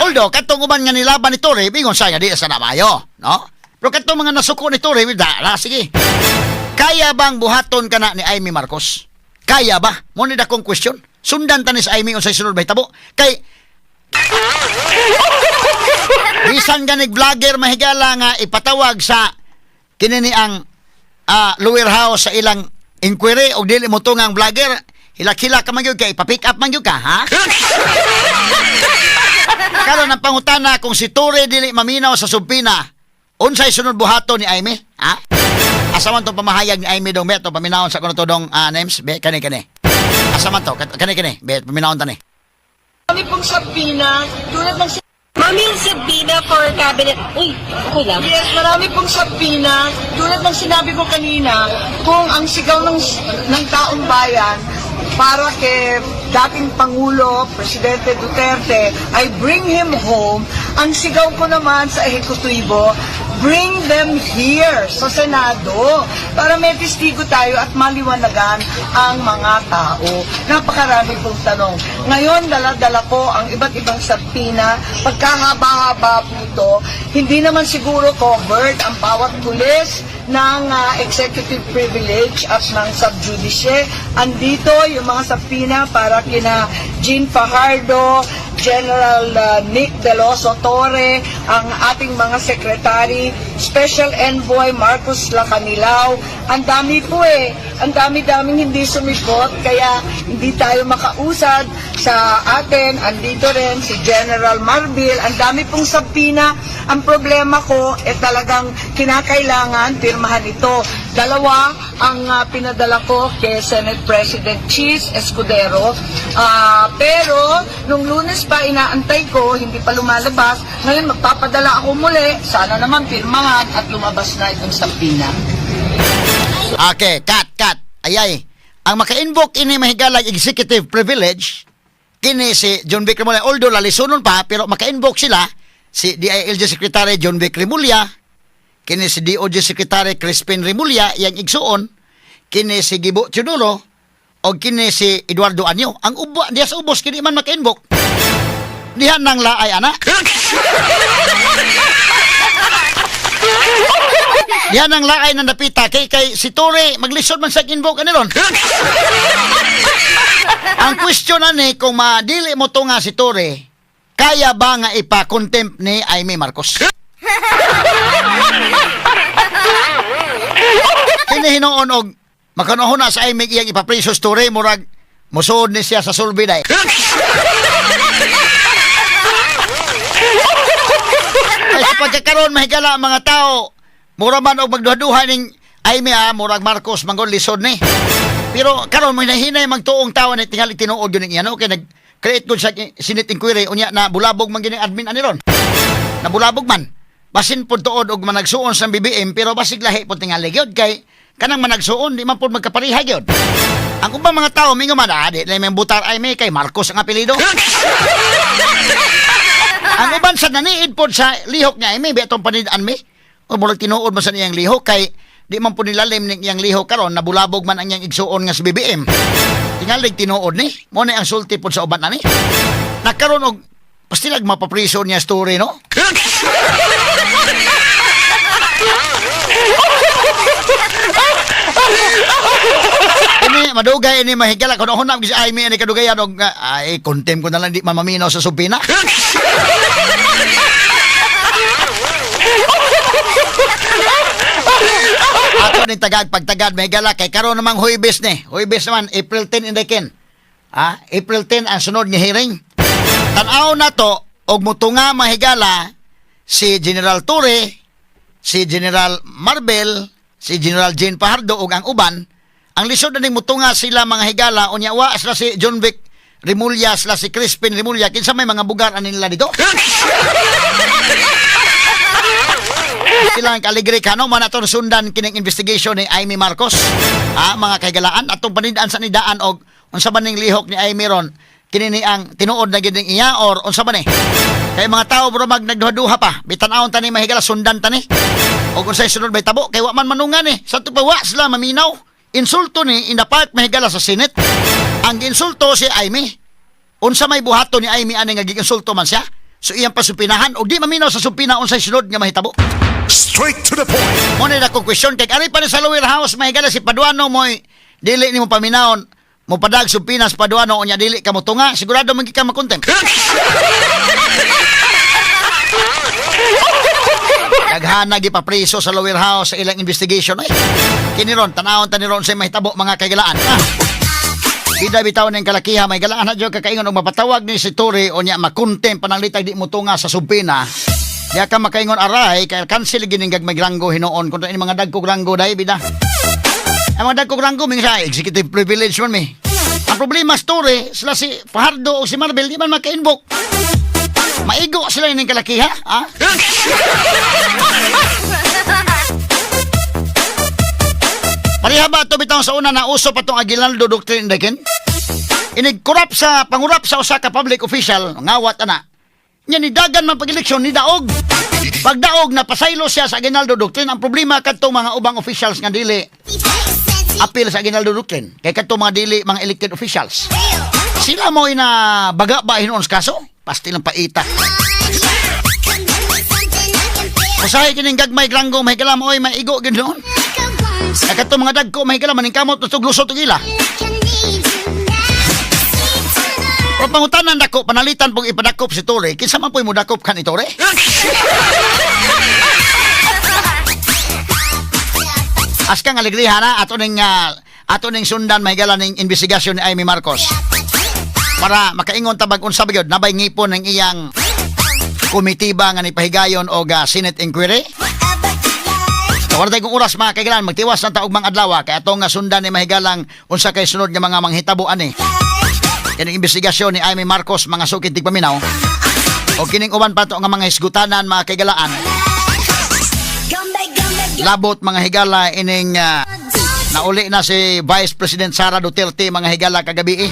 Although katong uban nga nilaban ni Torre, ingon sa nga di sa na maayo, no? Pero katong mga nasuko ni Torre, da, la, sige. Kaya bang buhaton kana ni Imee Marcos? Kaya ba? Mo ni dakong question. Sundan ta ni sa Imee unsay sunod mahitabo. Kay bisan ganig vlogger, mahigala, nga ipatawag sa kini ni ang lower house sa ilang inquiry og dili mo ang vlogger, hilak-hilak ka man gyud kay ipa-pick up man gyud ka, ha? Karon, ang pangutana, kung si Torre dili maminaw sa subpoena, unsay sunod buhaton ni Imee, ha? Asa man tong pamahayag ni Imee dong, beto paminawon sa kuno to dong, names be, kani kani, asa man to? Kani kani be, paminawon ta ni. Kami pong subpoena, tulad ng Ma'am, yung subpoena for cabinet. Uy, okay lang. Yes, marami pong subpoena. Tulad ng sinabi ko kanina, kung ang sigaw ng taong bayan para kay dating Pangulo, Presidente Duterte, ay "Bring him home," ang sigaw ko naman sa ehekutibo, "Bring them here sa Senado para may testigo tayo at maliwanagan ang mga tao." Napakarami pong tanong. Ngayon, dala-dala ko ang iba't ibang subpoena. Pagkahaba-haba po ito, hindi naman siguro covered ang bawat pulis ng executive privilege at ng sub judice. Andito yung mga subpoena para kina Jean Fajardo, General Nick Deloso Torre, ang ating mga secretary, Special Envoy Marcos Lacanilao. Ang dami po eh. Ang dami-daming hindi sumipot, kaya hindi tayo makausad sa atin. Andito rin si General Marbil. Ang dami pong subpoena. Ang problema ko, eh talagang kinakailangan pirmahan ito. Dalawa ang pinadala ko kay Senate President Chiz Escudero. Pero nung Lunes pa inaantay ko, hindi pa lumalabas. Ngayon magpapadala ako muli. Sana naman pirmahan at lumabas na itong subpoena. Okay, cut, cut. Ayay. Ang maka-invoke ini, mahigalag, executive privilege, kini si Jonvic Remulla, although lalisunon pa, pero maka-invoke sila, si DILG Secretary Jonvic Remulla, kini si DOJ Secretary Crispin Remulla, iyang igsuon, kini si Gibo Teodoro, o kini si Eduardo Año. Ang ubo, diya sa ubos, kini man maka-invoke. Diha nang laay, ana. Diha nang laay ng napita kay si Torre maglisod man sa invoke ani ron. Ang question ani, kung madili mo to nga si Torre, kaya ba nga ipa-contempt ni Imee Marcos? Kini hinuon og makanahon na sa Imee iyang ipapriso si Torre, murag musuod ni siya sa sulbi day. Ay sa pagkakaroon, mahigala, ang mga tao, mura man og magduha-duha ning Imee, ah, murag Marcos mangon lisod ni. Pero karon mo hinahinay magtuong tao ni tingali tinuod yun iya, no, kay nag create gud sa Senate inquiry, unya na bulabog man gini admin ani ron. Nabulabog man. Basin pud tuod og managsuon sa BBM, pero basig lahi pud tingali gyud kay kanang managsuon di man pud magkapareha gyud. Ang ubang mga tao mingo man, ah, di lang may butar Imee kay Marcos ang apelyido. Ang uban sa naniid pod sa lihok niya, ay may atong panid-an mi. O murag tinuod man sa niyang lihok kay di man po nilalim ning iyang lihok karon, nabulabog man ang iyang igsuon nga si BBM. Tingalig tinuod ni. Mo na ang sulti pod sa uban ani. Nakaron og pastilag mapapriso niya story, no? Ini madugay ini, mahigala, kun hunap si Imee ani kadugayan og ay contempt ko na lang, di man maminaw sa subpoena. Ato ni tagag pagtagad, mahigala, kay karon namang Huwebes ni. Huwebes naman, April 10 in the ken. Ah, April 10 ang sunod nga hearing. Tan-aw na to og mutunga, mahigala, si General Torre, si General Marbil, si General Jean Fajardo ug ang uban. Ang lisod na ning mutunga sila, mga higala, unya wa sila si Jonvic Remulla, sila si Crispin Remulla, kinsa may mga bugar ani nila dito? Sila ang kaligre kano man aton sundan kining investigation ni Imee Marcos. Ah, mga kahigalaan, atong panidaan sa nidaan og unsa ba ning lihok ni Imee ron? Kini ni ang tinuod na gid ning iya or unsa ba ni? Kay mga tao bro mag nagduha-duha pa. Bitan-awon tani, mahigala, sundan tani. O kung sa'y sunod may tabo, kay wa man manungan eh. Sa pa wa sila maminaw. Insulto ni in the part mahigala sa Senate. Ang insulto si Imee. Unsa may buhaton ni Imee ani nga giinsulto man siya? So iyang pasupinahan og di maminaw sa supina unsay sunod nga mahitabo. Straight to the point. Mo na akong question kay ari pa ni sa lower house mahigala si Paduano moy dili nimo paminawon mo padag supinas Paduano unya dili ka motunga, sigurado man ka makontempt. Daghana gipapriso sa lower house sa ilang investigation ay. Kini ron tanawon ta ni ron sa mahitabo, mga kaigalaan. Ah. Bida bitaw ning kalakiha may galaan na jud kakaingon og mapatawag ni si Torre unya makontempt pananglitag di mo tunga sa subpoena. Di ka makaingon aray kay cancel gining gagmay ranggo hinuon kun ini mga dagkog ranggo dai bida. Ang mga dagkog ranggo mingon sa executive privilege man mi. Ang problema sa Torre, sila si Fajardo o si Marbil di man maka-invoke. Maigo sila ining kalakiha, ha? Pareha ba ito bitaw sa una na uso pa tong Aguinaldo Doctrine dakin? Inig corrupt sa pangurap sa usa ka public official, ngawat ana. Nya ni dagan man pag-eleksyon ni daog. Pagdaog na pasaylo siya sa Aguinaldo Doctrine. Ang problema kadtong mga ubang officials nga dili apil sa Aguinaldo Doctrine. Kay kadtong mga dili mga elected officials. Sila mo ina baga ba hinuon sa kaso? Pastil ang paita. Usahay kining gagmay ranggo may kalam oy maigo gid noon. Kay kadtong mga dagko may kalam maning kamot tutug lusot og ila. Pero pangutanan dako panalitan pong ipadakop si Torre, kinsa man po'y modakop kan ni Torre? Askang alegriha na ato ning sundan mahigala ning investigasyon ni Imee Marcos. Para makaingon tabag unsa ba gyud nabay ngipon ng iyang komitiba nga nipahigayon og Senate inquiry. So, wala tayong oras, mga kaigalan, magtiwas na taog mga adlaw kay atong nga sundan ni mahigalang unsa kay sunod nga mga manghitabo ani. Kining investigasyon ni Imee Marcos, mga sukid tigpaminaw. O kining uban pa to nga mga hisgutanan, mga kaigalaan. Labot mga higala ining nauli na si Vice President Sara Duterte, mga higala, kagabi eh.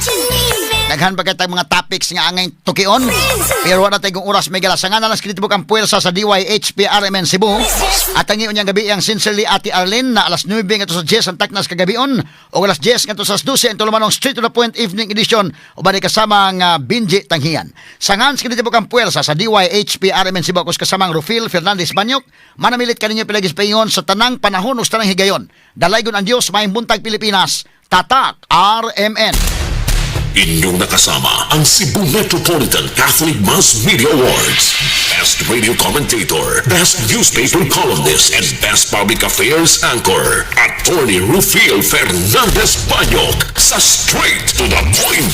Daghan pa kay mga topics nga angay tukion. Pero wala tayong oras may gala. Sa nga nalang tibok ang puwersa sa DYHPRMN Cebu. At ang iyon niyang gabi ang Sincerely Ate Arlene na alas 9 ngadto sa 10 ang taknas kagabion o alas 10 ngadto sa 12 ang tulumanong Straight to the Point Evening Edition uban ni kasama ang Binji Tanghian. Sa ngan sa tibok ang puwersa sa DYHPRMN Cebu ako kasamang Rufil Fernandez Banyok. Manamilit kaninyo pilagis paingon sa tanang panahon o sa tanang higayon. Dalaygon ang Dios, maayong buntag, Pilipinas. Tatak RMN. Inyong nakasama ang Cebu Metropolitan Catholic Mass Media Awards. Best Radio Commentator, Best Newspaper Columnist, and Best Public Affairs Anchor, Attorney Rufil Fernandez Banyok sa Straight to the Point.